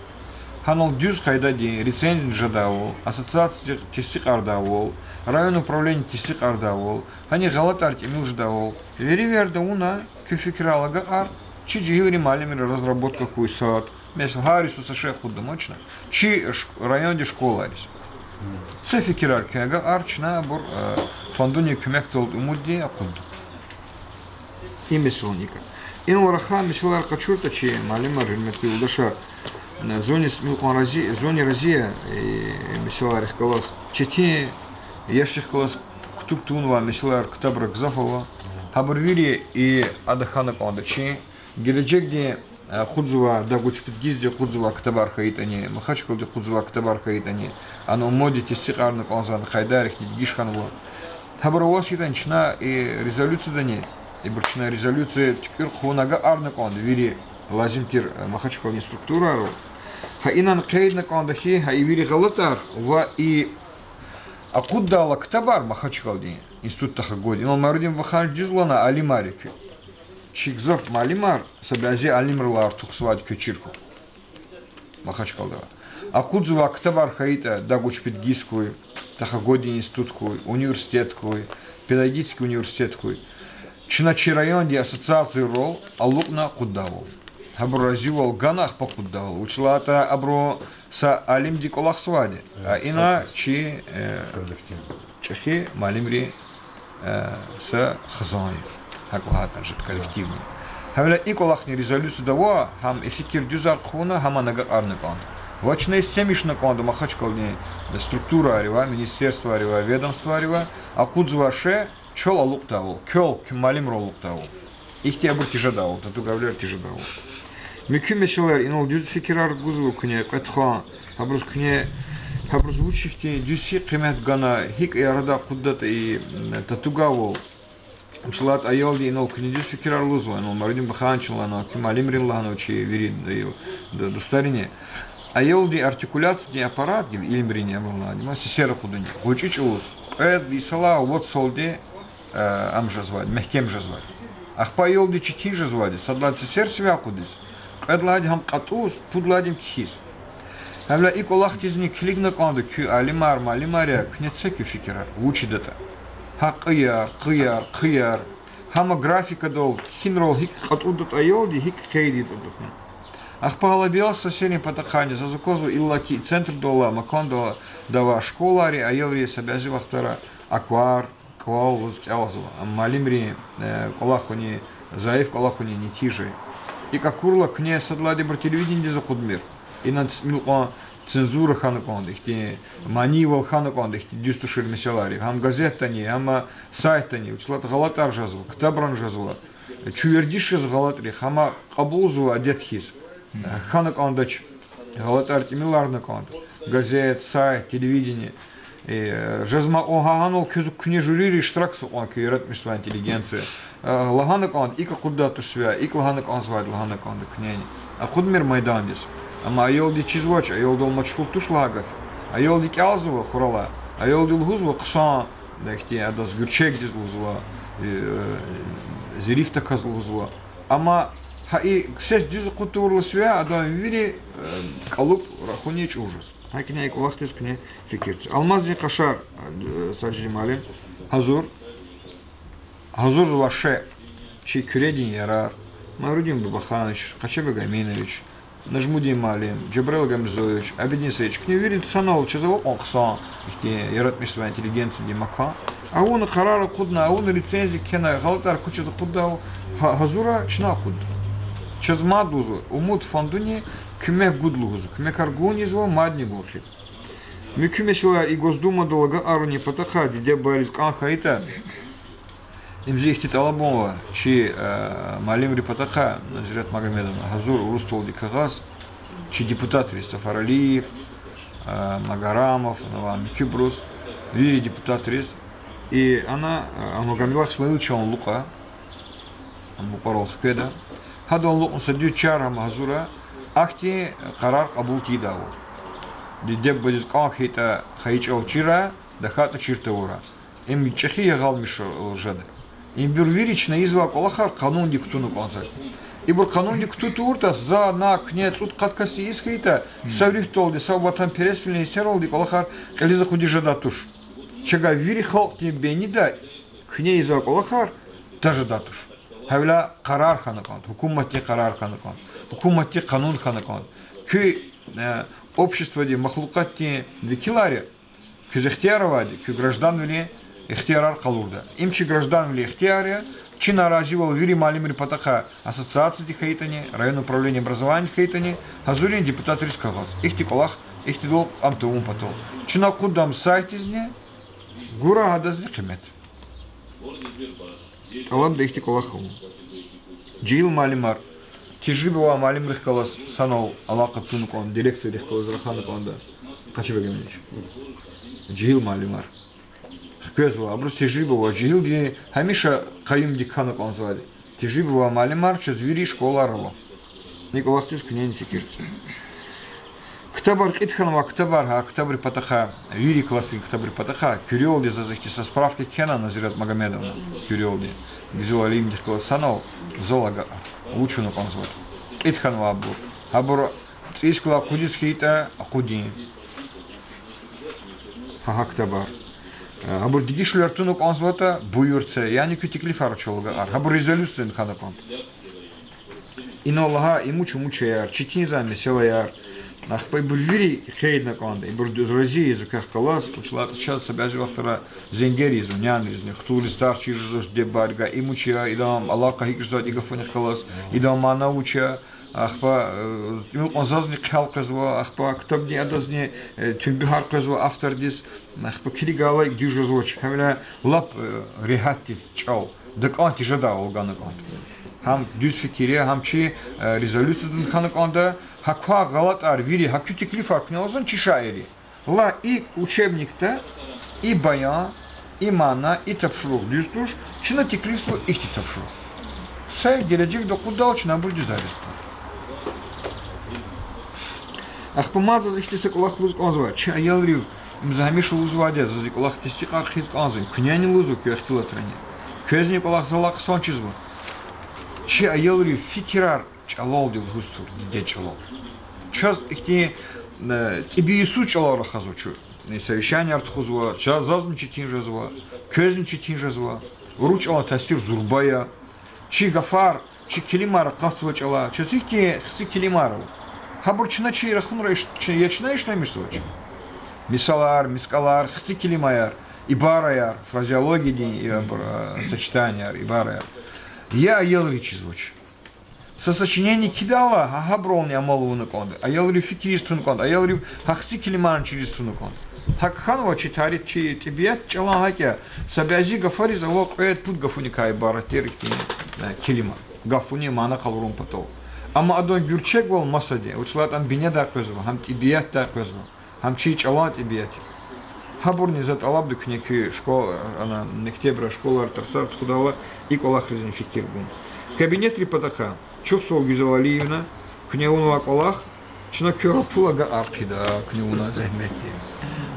гьанал дуьз къайдадин рецензияни жедайвал, ассоциациядихъ тестикьардайвал, район управленидин тестикьардайвал, гьанихъ гъалатӀар тӀимил жедайвал. Вири верда авуна куь фикирар, агакьар, чи жегьилрин муаллимри разработка хьуй сад, месела, гьар йисуз са шей акъудда ман чна, чи ш-, райондин школайриз. Са фикирар куь, агакьар, чна абур фондуни куьмекдалди умудди акъудда. И месэла икӀ. Инал рахай месэлаяр къачуртӀа, чи муаллимар, гьуьрметлу юлдашар, зунни са тӀимил кьван рази, зунни рази я, месэлайрихъ галаз четин, яшдихъ галаз кутуг тавунвай месэлаяр, ктабра гзаф ава. Гьабур вири и ада хьана кӀанда чи гележегдин акъудзавай, дагъучпетгизди акъудзавай ктабар хьайитӀани, Махачкъалада акъудзавай ктабар хьайитӀани, ана умудди тестикьарна кӀанзавайди, къайдайрихъ дидегиш хьанва. Гьабур аваз хьайитӀани, чна и резолюциядани, ибур чна резолюция туькӀуьр хъувуна агакьарна кӀанда вири лазим тир Махачкъаладин структурайрал. Гьа инал къейдна кӀанда хьи, гьа и вири гъалатӀар ва и акъуддайла ктабар Махачкъаладин институтда хгуд. Инал Майрудин вахар дуьз лагьана, алимар я куь. Чи гзаф муаллимар са бязи алимрилай артухзавайди квез чир хьухь. Махачкъалада акъудзавай ктабар хьайитӀа, дагъучпетгиз хьуй, Тахо-Годин институт хьуй, университет хьуй, педагогический университет хьуй, чна чи райондин ассоциацийрал алукьна акъуддайвал. Гьабуру разивал гана, ахпа акъуддайвал. Вучиз лагьайтӀа абуру са алимди кӀвалахзавайди, а ина чи чӀехи муаллимрин са хизан я, гьакӀ лагьайтӀа, жеда коллективни. Гьавиляй и кӀвалахни резолюцияда ава, гьам и фикир дуьзар хъувуна, гьам агакьарна кӀанда. Ва чна истемишна кӀанда Махачкъаладин структурайривай, министерствайривай, ведомствайривай акъудзавай шей чал алукьдайвал, квел, куь муаллимрал алукьдайвал. Ихьтин абур тежедайвал, татугайвилер тежедайвал. Муькуь месэлаяр, инал дуьз фикирар гузва куьне, кьве тухун, гьабуруз куьне, гьабуруз вуч ихьтин дуьз гьикӀ къимет гана, гьикӀ арадай акъуддатӀа и татугайвал. Вучиз лагьайтӀа аялди, инал куьне дуьз фикирар лугьузва, инал Майрудин вахарни лагьана, куь муаллимрини лагьана, чи вири дустарини. Аялдин артикуляциядин аппарат гила, илимрини, ам лагьана, сесер акъудунин, гъвечӀи чӀавуз, кьвед йисалай вад салди ам жезвайди, мягькем жезвайди. Ахпа аялди четин жезвайди, сад лагьайди сесер сивяй акъудиз, кьвед лагьайди гьам кьатӀуз, пуд лагьайди ам кхьиз. Гьавиляй и кӀвалахдизни килигна кӀанда, куь алимар, муаллимар я, куьне це куь фикирар, вуч ийидатӀа. Гьа кьуяр, кьуяр, кьуяр. Гьам графикадал, кхьинрал гьикӀ кьатӀудатӀа аялди, гьикӀ къейд ийидатӀа. Ахпа гьа Лабиал сесерин патахъайни заз аквазва, иллаки центрдал алай, макандал алай школайри аялри са бязи вахтара аквар, кӀвал лугьуз кӀелзава. Ам муаллимрин кӀвалахунин, зайиф кӀвалахунин нетижа я. ИкӀ акурла, куьне сад лагьайди ибур телевиденидиз акъудмир. Инал тӀимил кьван цензура хьана кӀанда, ихьтин манийвал хьана кӀанда, ихьтин дуьз тушир месэлайрив. Гьам газетдани, гьам сайтдани, вучиз лагьайтӀа гъалатӀар жезва, ктабрани жезва. Чун вердиш жезва гъалатӀрихъ, гьам кьабулзава адет хьиз. Хьана кӀандач, гъалатӀар тӀимиларна кӀанда. Газет, сайт, телевидение. Жезмай кьван гьа-, гьанал квез, куьне жюрири иштиракзава кьван, куь яратмишзавай интеллигенция. Лагьана кӀанда, икӀ акъуддай туш сивяй, икӀ лагьана кӀанзавайди лагьана кӀанда куьнени. Акъудмир майдандиз. Амма аялди чизвач, аялдал машгъул туш лагьай гаф. Аялди кӀелзава хуралай, аялди лугьузва хъсан, ихьтин адаз гуьрчегдиз лугьузва, зирифдаказ лугьузва. Амма гьа и ксес дуьз акъуд тавурла сивяй, адан вири кӀалуб рахуни чӀур жез. ГьакӀни и кӀвалахдиз куьне фикир це. Алмаздин къашар, Сажидин муаллим, гьазур, гьазурзава ше чи Куьредин ярар, Майрудин Бубаханович, Къачебег Аминович, Нажмудин муаллим, Жабраил Гамзоевич, Абидин Саидович, куьне вирида санал чаз ава кьван хъсан, ихьтин яратмишзавай интеллигенциядин макан. Авуна къарар акъудна, авуна рецензия кхьена, гъалатӀар квачиз акъудда, гьа-, гьазура, чна акъудда. Чаз мад лугьузва, Умуд фондуни куьмек гуда лугьузва, куьмекар гун ийизва, мадни гун хъийида. Муькуь месэлаяр, и Госдумада агакьарунин патахъай диде-бубайриз кӀан хьайитӀа, им зи ихьтин тӀалабун ава чи муаллимрин патахъай, Назирет Магомедовна, гьазур Урусдалди кагъаз чи депутатриз, Сафаралиев, Магарамов, ана авай муькуьбуруз, вири депутатриз, и ана Магомедуллагь Исмаиловичан алукӀа, ам мукьварал хкведа. Гьадан алукӀна са дуьз чар гьам гьазура, ахьтин къарар кьабул тийидайвал. Диде-бубадиз кӀан хьайитӀа, хайи чӀал чира, тахьайтӀа чир тавура. Им чӀехи ягъалмиш жеда. Ибур вири чна ийизвай кӀвалахар къанундик кутуна кӀанзава. Ибур къанундик кутун тавуртӀа, за, на, куьне, цӀуд-къад касди ийиз хьайитӀа, са руьгьдалди, са ватанпересвилин эсералди кӀвалахар кьилиз акъудиз жедай туш. Чавай вири халкьдин бейнида куьне ийизвай кӀвалахар таз жедай туш. Гьавиляй къарар хьана кӀанда, гьукуматдин къарар хьана кӀанда, гьукуматдин къанун хьана кӀанда. Куь, э, обществодин, махлукьатдин векилар я, квез ихтияр авайди куь гражданвилин ихтиярар къалурда. Им чи гражданвилин ихтияр я, чи наразивал вири муаллимрин патахъай ассоциацияди хьайитӀани, районное управление образованиеди хьайитӀани, гьазур я депутатриз кагъаз. Ихьтин кӀвалах, ихьтинал кьам тавун патал. Чна акъудда ам сайтдизни, гурай гьадазни къимет. ТӀалабда ихьтин кӀвалах авун. Жегьил муаллимар, тежриба авай муаллимрихъ галаз санал алакъа тун кӀанда, директоррихъ галаз рахана кӀанда. Къачубег Эминович. Жегьил муаллимар. Хквезва, абуруз тежриба ава, жегьилди гьамиша къаюмдик хьана кӀанзавайди. Тежриба авай муаллимар чаз вири школара ава. И кӀвалахдиз куьнени фикир це. Ктабар кьит хьанва, ктабар, гьа ктабрин патахъай, вири классрин ктабрин патахъай, куьрелди заз ихьтин са справка кхьена, Назират Магомедовна, куьрелди. Гуьзел Алиевнадихъ галаз санал, зал агакьар. Вуч авуна кӀанзаватӀа. Кьит хьанва абур. Гьабур цӀийи йисуз галай акъудиз хьайитӀа, акъудин. Гьа, гьа ктабар. Гьабур дегишвилер туна кӀанзаватӀа, буюр це, яни куь теклифар ачал агакьар. Гьабур резолюциядин хьана кӀанда. Инал лагьай им вуч, им вуч аяр, четинзавай месэлаяр. Ахпа ибур вири къейдна кӀанда, ибур дуьз рази ийизва квехъ галаз, вучиз лагьайтӀа чаз са бязи вахтара зенгер ийизва нянризни, хтулриз, тарс чир жезвач диде-бубайрикай, им вуч я, идан алакъа гьикӀ жезвайди и гафунихъ галаз, идан мана вуч я, ахпа, э, тӀимил кьван зазни хъел къвезва, ахпа ктабни адазни, э, туьнбуьгьар къвезва автордиз, ахпа килигайла икӀ дуьз жезвач. Гьавиляй лап, э, регьятдиз чӀал, такӀан тежедайвал гана кӀанда. Гьам дуьз фикир я, гьам чи, э, резолюциядин хьана кӀанда, гьа квай гъалатӀар вири, гьа куь теклифар куьне алазва чи шаирри. Лагь, и учебникда и баян, и мана, и тапшуругъ дуьз туш, чна теклифзава ихьтин тапшуругъ. Са гележегда акъудайла чна абур дуьзарзава. Ахпа мад заз ихьтин са кӀвалах лугьуз кӀанзава, чи аялрив, им за гьамиша лугьузвайди я, заз и кӀвалах тестикьар хъийиз кӀанзава, куьнени лугьузва, куь ихтилатрани. Квезни и кӀвалах залай хъсан чизва. Чи аялрив фикирар чӀалалди лугьуз тур, дидед чӀалал. Чаз ихьтин, э, тӀиб ийисуз чӀалал рахазва чун. Э, совещанияр тухузва, чаз, зазни четин жезва, квезни четин жезва. Урус чӀалан таъсир зурба я. Чи гафар, чи келимар акъатзава чӀалай. Чаз ихьтин хци келимар ава. Гьабур чна чи рахунра иш-, чи-, я чна ишлемишзавач. Мисалар, мискӀалар, хци келимаяр, ибараяр, фразеологиядин, я абур, э, сочетанияр, ибараяр. Я аялриз чизвач. Са сочинение кхьидайла, гьа гьабурални амал авуна кӀанда, аялрив фикириз туна кӀанда, аялрив гьа хци келимарни чириз туна кӀанда. ГьакӀ хьанва чи тарих, чи тӀебиат чӀалан гьакӀ я, са бязи гафариз ава кьвед-пуд гафуникай ибарат тир ихьтин, э, келима. Гафунин мана къалурун патал. Амма адан гуьрчегвал масади, вучиз лагьайтӀа ам бинедай къвезва, гьам тӀебиатдай къвезва. Гьам чи чӀалан тӀебиат я. Гьабурни за тӀалабда куьне куь школ-, ана, мектебра, школара тарсар тухудайла и кӀвалахризни фикир гун. Кабинетрин патахъай, чухсагъул, Гуьзел Алиевна, куьне авунвай кӀвалах, чна куьгьа пул агакьар хъийида, куьне авунвай зегьметди.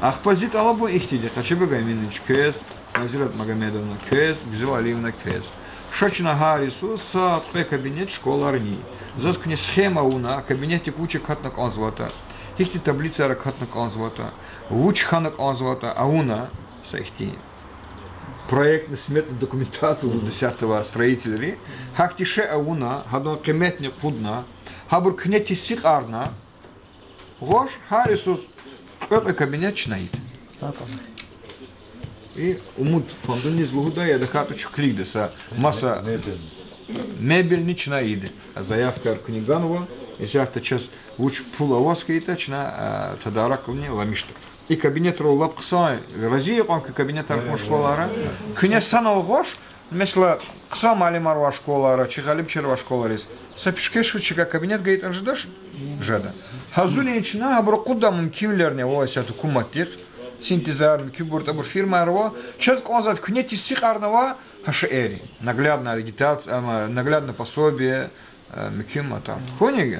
Ахпа зи тӀалабун ихьтинди я, Къачебег Эминович квез, Назират Магомедовна квез, Гуьзел Алиевна квез. Ша чна гьар йисуз сад-кьве кабинет школарни. Заз куьне схема авуна, кабинетдик вуч акатна кӀанзаватӀа, гьихьтин таблицаяр акатна кӀанзаватӀа, вуч хьана кӀанзаватӀа авуна, са ихьтин проектно-сметная документация лугьуда исятда авай строительри, гьахьтин шей авуна, гьадан къиметни кьудна, гьабур куьне тестикьарна, гъваш, гьар йисуз кьве-кьве кабинет чна ийида. И Умуд фондуниз лугьуда, я тахьайтӀа чун килигда са маса мебельни чна ийида. Заявкаяр куьне ганва, исятда чаз вуч пул аваз хьайитӀа, чна, а, тадаракни аламишда. И кабинетрал лап хъсан, рази я кьван куь кабинетар хьун школара. Куьне санал гъваш, месела, хъсан муаллимар авай школара, чи гъалибчияр авай школариз са пишкеш хьиз чавай кабинет гайитӀани жедач, жеда. Гьазурни чна гьабур акъуддай мумкинвилерни ава исятда гьукуматдихъ, синтезар, муькуьбур, абур фирмаяр ава, чаз кӀанзавайди куьне тестикьарнавай гьа шейэр, наглядная агитация, ама, наглядное пособие, э, муькуьбур, там. Хьуни,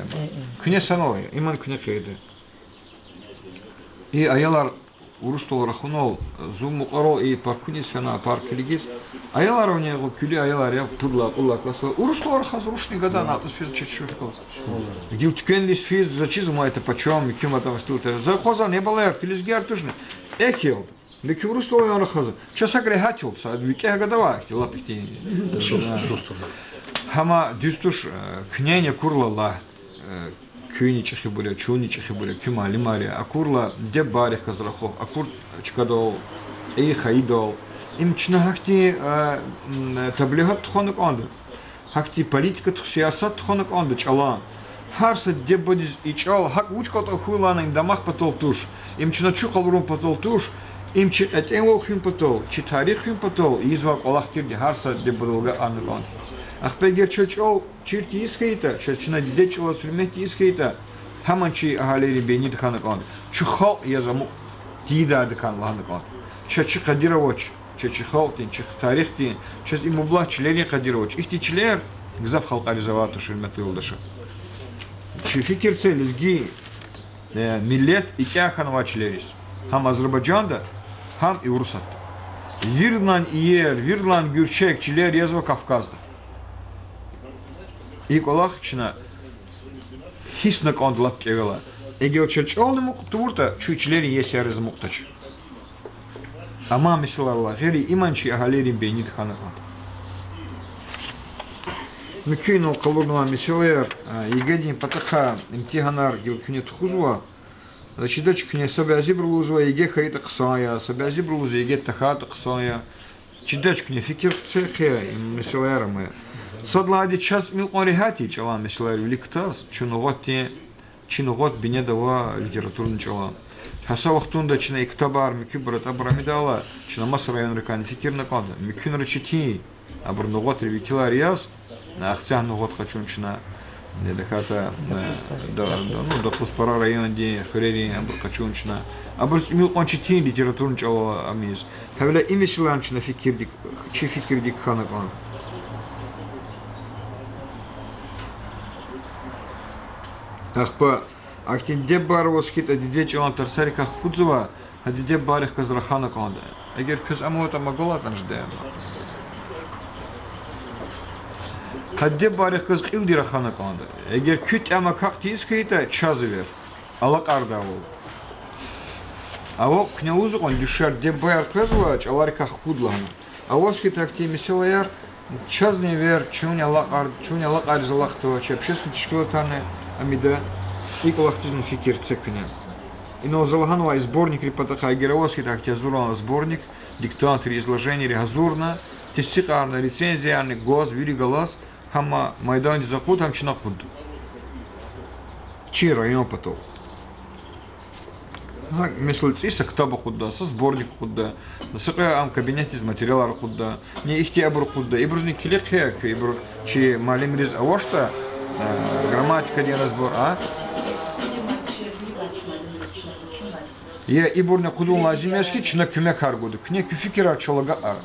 куьне санал ая, иман куьне хъийида. И аялар урусдал рахунал, зун мукьварал и паркуниз фена, парк килигиз. Аялар вини гъу куьлуь аялар я, пуд лагьай, кьуд лагьай классдал. Урусдал рахаз, рушни гадани атӀуз физ чечвер калаз. Гила туьквендиз физ, за чиз ма это почём, муькуьмад ам ихтилат. За акъвазна, я балаяр, куь лезгияр тушни? Эхь я. Муькуь урусдал я рахаз. Чаз гьакӀ регьят я, са викӀегь гада ава ихьтин, лап ихьтин. Шустр, шустр. Гьама дуьз туш, э, куьнени акурла лагь, э, куьнни чӀехибур я, чунни чӀехибур я, куь муаллимар я. Акурла диде-бубайрихъ галаз рахух, акур чкадал, кьейи хайидал. Им чна гьахьтин, э, м, таблигьат тухвана кӀанда. Гьахьтин политика тух-, сиясат тухвана кӀанда чӀалан. Гьар са диде-бубадиз и чӀал гьакӀ вуч кӀватӀ хьуй лагьана, им дамах патал туш, им чна чухъ алурун патал туш, им чи кьетӀенвал хуьн патал, чи тарих хуьн патал, ийизвай кӀвалах тирди гьар са диде-бубадал агакьарна кӀанда. Ахпа эгер чаз чӀал чир тийиз хьайитӀа, чаз чна дидед чӀалаз гьуьрмет тийиз хьайитӀа, гьаман чи агьалийрин бейнида хьана кӀанда. Чун халкь яз амукь тийидайди хьана лагьана кӀанда. Чаз чи къадир авач, чаз чи халкьдин, чи тарихдин, чаз и мублагь чилерин къадир авач. Ихьтин чилер гзаф халкьариз авайди туш, гьуьрметлу юлдашар. Чи фикир це лезги, э, миллет икӀя хьанвай чилериз. Гьам Азербайжанда, гьам и Урусатда. Виридалай иер, виридалай гуьрчег чилер язва Кавказда. И кӀвалах чна гьиссна кӀанда лап кӀевелай. Эгер чаз чӀални мукьва тавуртӀа, чун чилерин иесияриз амукьдач. Амай месэлайрилай гъейри, иман чи агьалийрин бейнида хьана кӀанда. Муькуь инал къалурнавай месэлаяр, а, ЕГЭ-дин патахъай имтигьанар гила куьне тухузва. Чидач, куьне са бязибуру лугьузва ЕГЭ хьайитӀа хъсан я, са бязибуру лугьузва ЕГЭ тахьайтӀа хъсан я. Чидач, куьне фикир це хъия, им месэлаяр ама я. Сад лагьайди, чаз тӀимил кьван регьят я чӀалан месэлаяр вилик кутаз, чун нугъатдин, чи нугъат бинеда ава литературный чӀала. Гьа са вахтунда чна и ктабар муькуьбур атӀа, абур амидайла, чна маса районрикайни фикирна кӀанда. Муькуьнра четин я, абур нугъатри векилар яз, Ахцегь нугъат къачун чна, э, тахьайтӀа, э, да, да, ну, Докъузпара райондин хуьрерин абур къачун чна. Абуруз тӀимил кьван четин я литературный чӀалал ам ийиз. Гьавиляй и месэлайни чна фикирдик, чи фикирдик хьана кӀан. Ахпа ахьтин диде-бубайрин аваз хьайитӀа, дидед чӀалан тарсарикай хкудзава, гьа диде-бубайрихъ галаз рахана кӀанда. Эгер квез ам аватӀа, ам агалайтӀани жеда. Гьа диде-бубайрихъ галаз кьилди рахана кӀанда. Эгер куьн тӀям акакь тийиз хьайитӀа, чаз эвер, алакьардайвал. Ава куьне лугьузва кьван дуьшуьшар, диде-бубаяр къвезва чӀаларикай хкуд лагьана. Аваз хьайитӀа ахьтин месэлаяр, чазни эвер, чунни алакьар-, чунни алакьариз алахъда, чи общественный тешкилатарни амида, и кӀвалахдизни фикир це куьне. Инал за лагьанвай сборникрин патахъай, эгер аваз хьайитӀа ахьтин гьазурнавай сборник, диктантри, изложениери гьазурна, тестикьарна, рецензиярни гваз, вири галаз, гьама майдандиз акъуд, гьам чна акъудда. Чи район патал. Гьа, месела, цӀийи са ктаб акъудда, са сборник акъудда, са кьве ам кабинетдиз материалар акъудда, ни ихьтин абур акъудда, ибурузни килиг хъия куь, ибур чи муаллимриз авачтӀа, э, грамматикадин разбор, а? Я ибурни акъудун лазим яз хьи, чна куьмекар гуда. Куьне куь фикирар чал агакьара.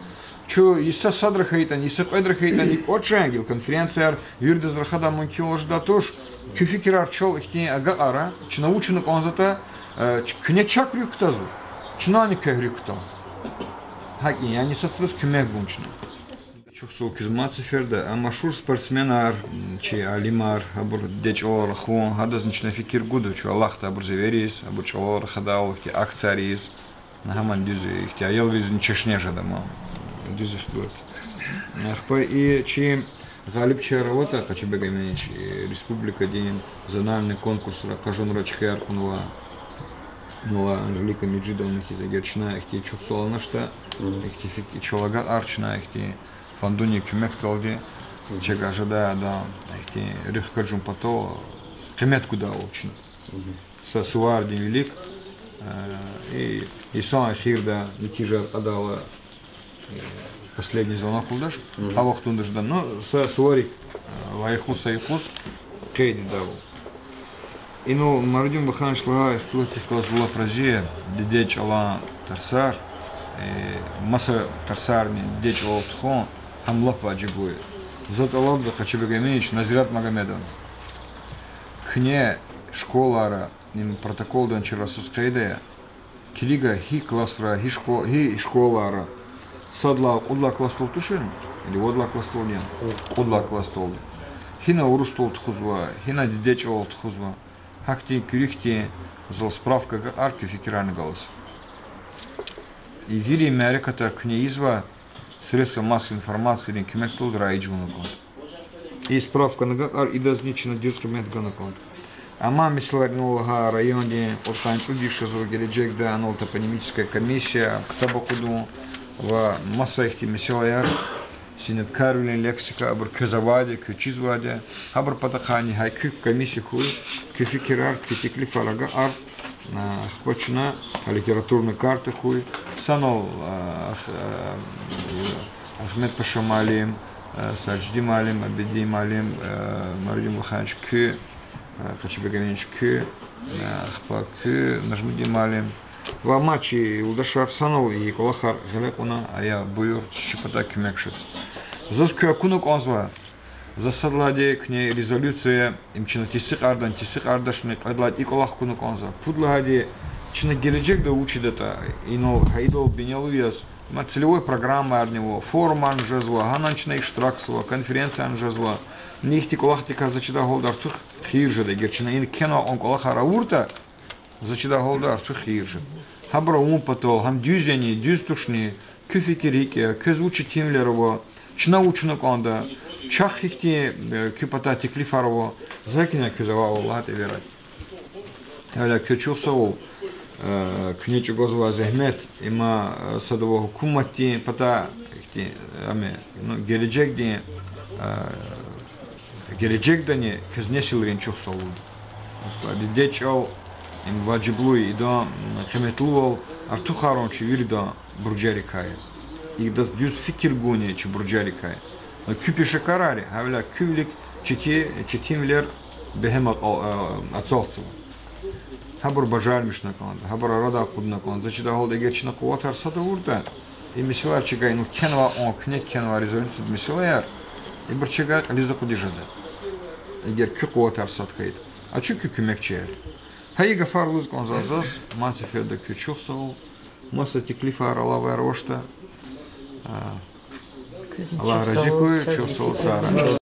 Чун йиса садра хьайитӀани, йиса кьведра хьайитӀани кӀватӀ жен гила конференцияр виридаз рахадай мумкинвал жедай туш, куь фикирар чал ихьтин агакьара, чна вуч авуна кӀанзаватӀа, э, ч-, куьне чак руьгь кутазва, чнани квехъ руьгь кутан. ГьакӀ я, яни сад-садаз куьмек гун чна. Чухсагъул куьз мад сеферда, а машгьур спортсменар, м, чи алимар, абур дидед чӀалал рахун, гьадазни чна фикир гуда, чун алахъда абуруз эвериз, абур чӀалал рахадайвал, ихьтин акцияр ийиз. Гьамани дуьз я, ихьтин аялризни чешне жеда ман. Дуьз ихтилат. Ахпа и чи гъалибчияр аватӀа, Къачебек Эминович, республикадин зональный конкурсра, къажунра чкаяр кьунва. Мула Анжелика Меджидовна хьиз, эгер чна ихьтин чухсагъул аначтӀа, ихьтин фик-, чал агакьар чна ихьтин фондунин куьмекдалди, чеб жеда адан ихьтин руьгь экъечӀун патал, къимет гудайвал чна. Са сувардин вилик, э, и, йисан эхирда нетижаяр кьадайла, последний звонок лугьудаш, а вахтунда жеда, ну, са суварик, э, лайихлу са юкъуз къейд ийидайвал. Инал Мурадин Баханович лагьай ихтилатдихъ галаз лап рази я, дидед чӀалан тарсар, э, маса тарсарни дидед чӀалал тухун, гьам лап важиблу я. За тӀалабда, Къачебек Эминович, Назират Магомедовна, куьне школайра, им протоколдани чарасуз къейд ая, Килига гьи классра, гьи шко-, гьи школара. Сад лагьай кьуд лагьай классдал тушир, или вад лагьай классдалди я, кьуд лагьай классдалди. Гьина урусдал тухузва, гьина диде чӀалал тухузва. Гьахьтин куьруь хьтин зал справка агакьар, куь фикирарни галаз. И вири мярекатар куьне ийизва средства массовой информацийрин куьмекдалди раиж авуна кӀанда. И справкани агакьар, идазни чна дуьз къимет гана кӀанда. Амма месэлаяр инал лагьай райондин кьудкъанни цӀуд йис жезва гележегда, анал топонимическая комиссия, ктаб акъудун ва маса ихьтин месэлаяр, сеняткарвилин лексика, абур квез авайди, квез чизвайди, гьабурун патахъайни гьа куь комиссия хьуй, куь фикирар, куь теклифар агакьар, а, ахпа чна литературный карта хьуй, санал, а, ах-, а, Агьмедпаша муаллим, э, Сажидин муаллим, Абидин муаллим, э, Марудин Булаханович куь, э, Къачибег Эминович куь, э, ахпа куь, Нажмудин муаллим. Ва мад чи юлдашар санал и кӀвалахар гъиле кьуна, ая, буюр, чи патай куьмек жеда. Заз куьн акуна кӀанзава, за сад лагьайди куьне резолюция, им чна тестикьардан, тестикьардачни кьвед лагьайди и кӀвалах акуна кӀанзава. Пуд лагьайди, чна гележегда вуч ийидатӀа, инал гьа идал бинелу яз, ма целевой программаярни ава, форумарни жезва, гьанани чна иштиракзава, конференциярни жезва. Ни ихьтин кӀвалахдикай, за чидай гьалда, артух хийир жеда, эгер чна ина кхьенвай кьван кӀвалахар авуртӀа, за чидай гьалда, артух хийир жеда. Гьабур авун патал, гьам дуьз яни, дуьз тушни, куь фикир гьикӀ я, квез вуч четинвилер ава, чна вуч авуна кӀанда, чахъ гьихьтин, э, куь патай теклифар ава, за гьакӀни квез авайвал лагьайтӀа эверай. Гьавиляй квез чухсагъул, э, куьне чӀугвазвай зегьмет, има, э, садавай гьукуматдин патай, ихьтин, ами, ну, гележегдин, э, гележегдани квез несилрин чухсагъул. Диде чӀал, им важиблу я, идан, м, къиметлувал артухарун чи виридан буржарикай я. Идаз дуьз фикир гуни чи буржарикай я. Ну, куь пешекарар я, гьавиляй куь вилик чети-, четинвилер бегьем акьал-, а, ацалтзава. Гьабур бажармишна кӀанда, гьабур арадай акъудна кӀанда. За чидай гьалда, эгер чна къуватар сад авуртӀа, и месэлаяр чна гайила кхьенвай кьван, куьне кхьенвай резолюциядин месэлаяр, ибур чна гайила кьилиз акъудиз жеда, эгер куь къуватар сад хьайитӀа. А чун куь куьмекчияр я. Гьа и гафар лугьуз кӀанзава заз, мад сеферда квез чухсагъул, маса теклифар, алаваяр авачтӀа. А, Аллагь рази хьуй, чухсагъул, сагърай.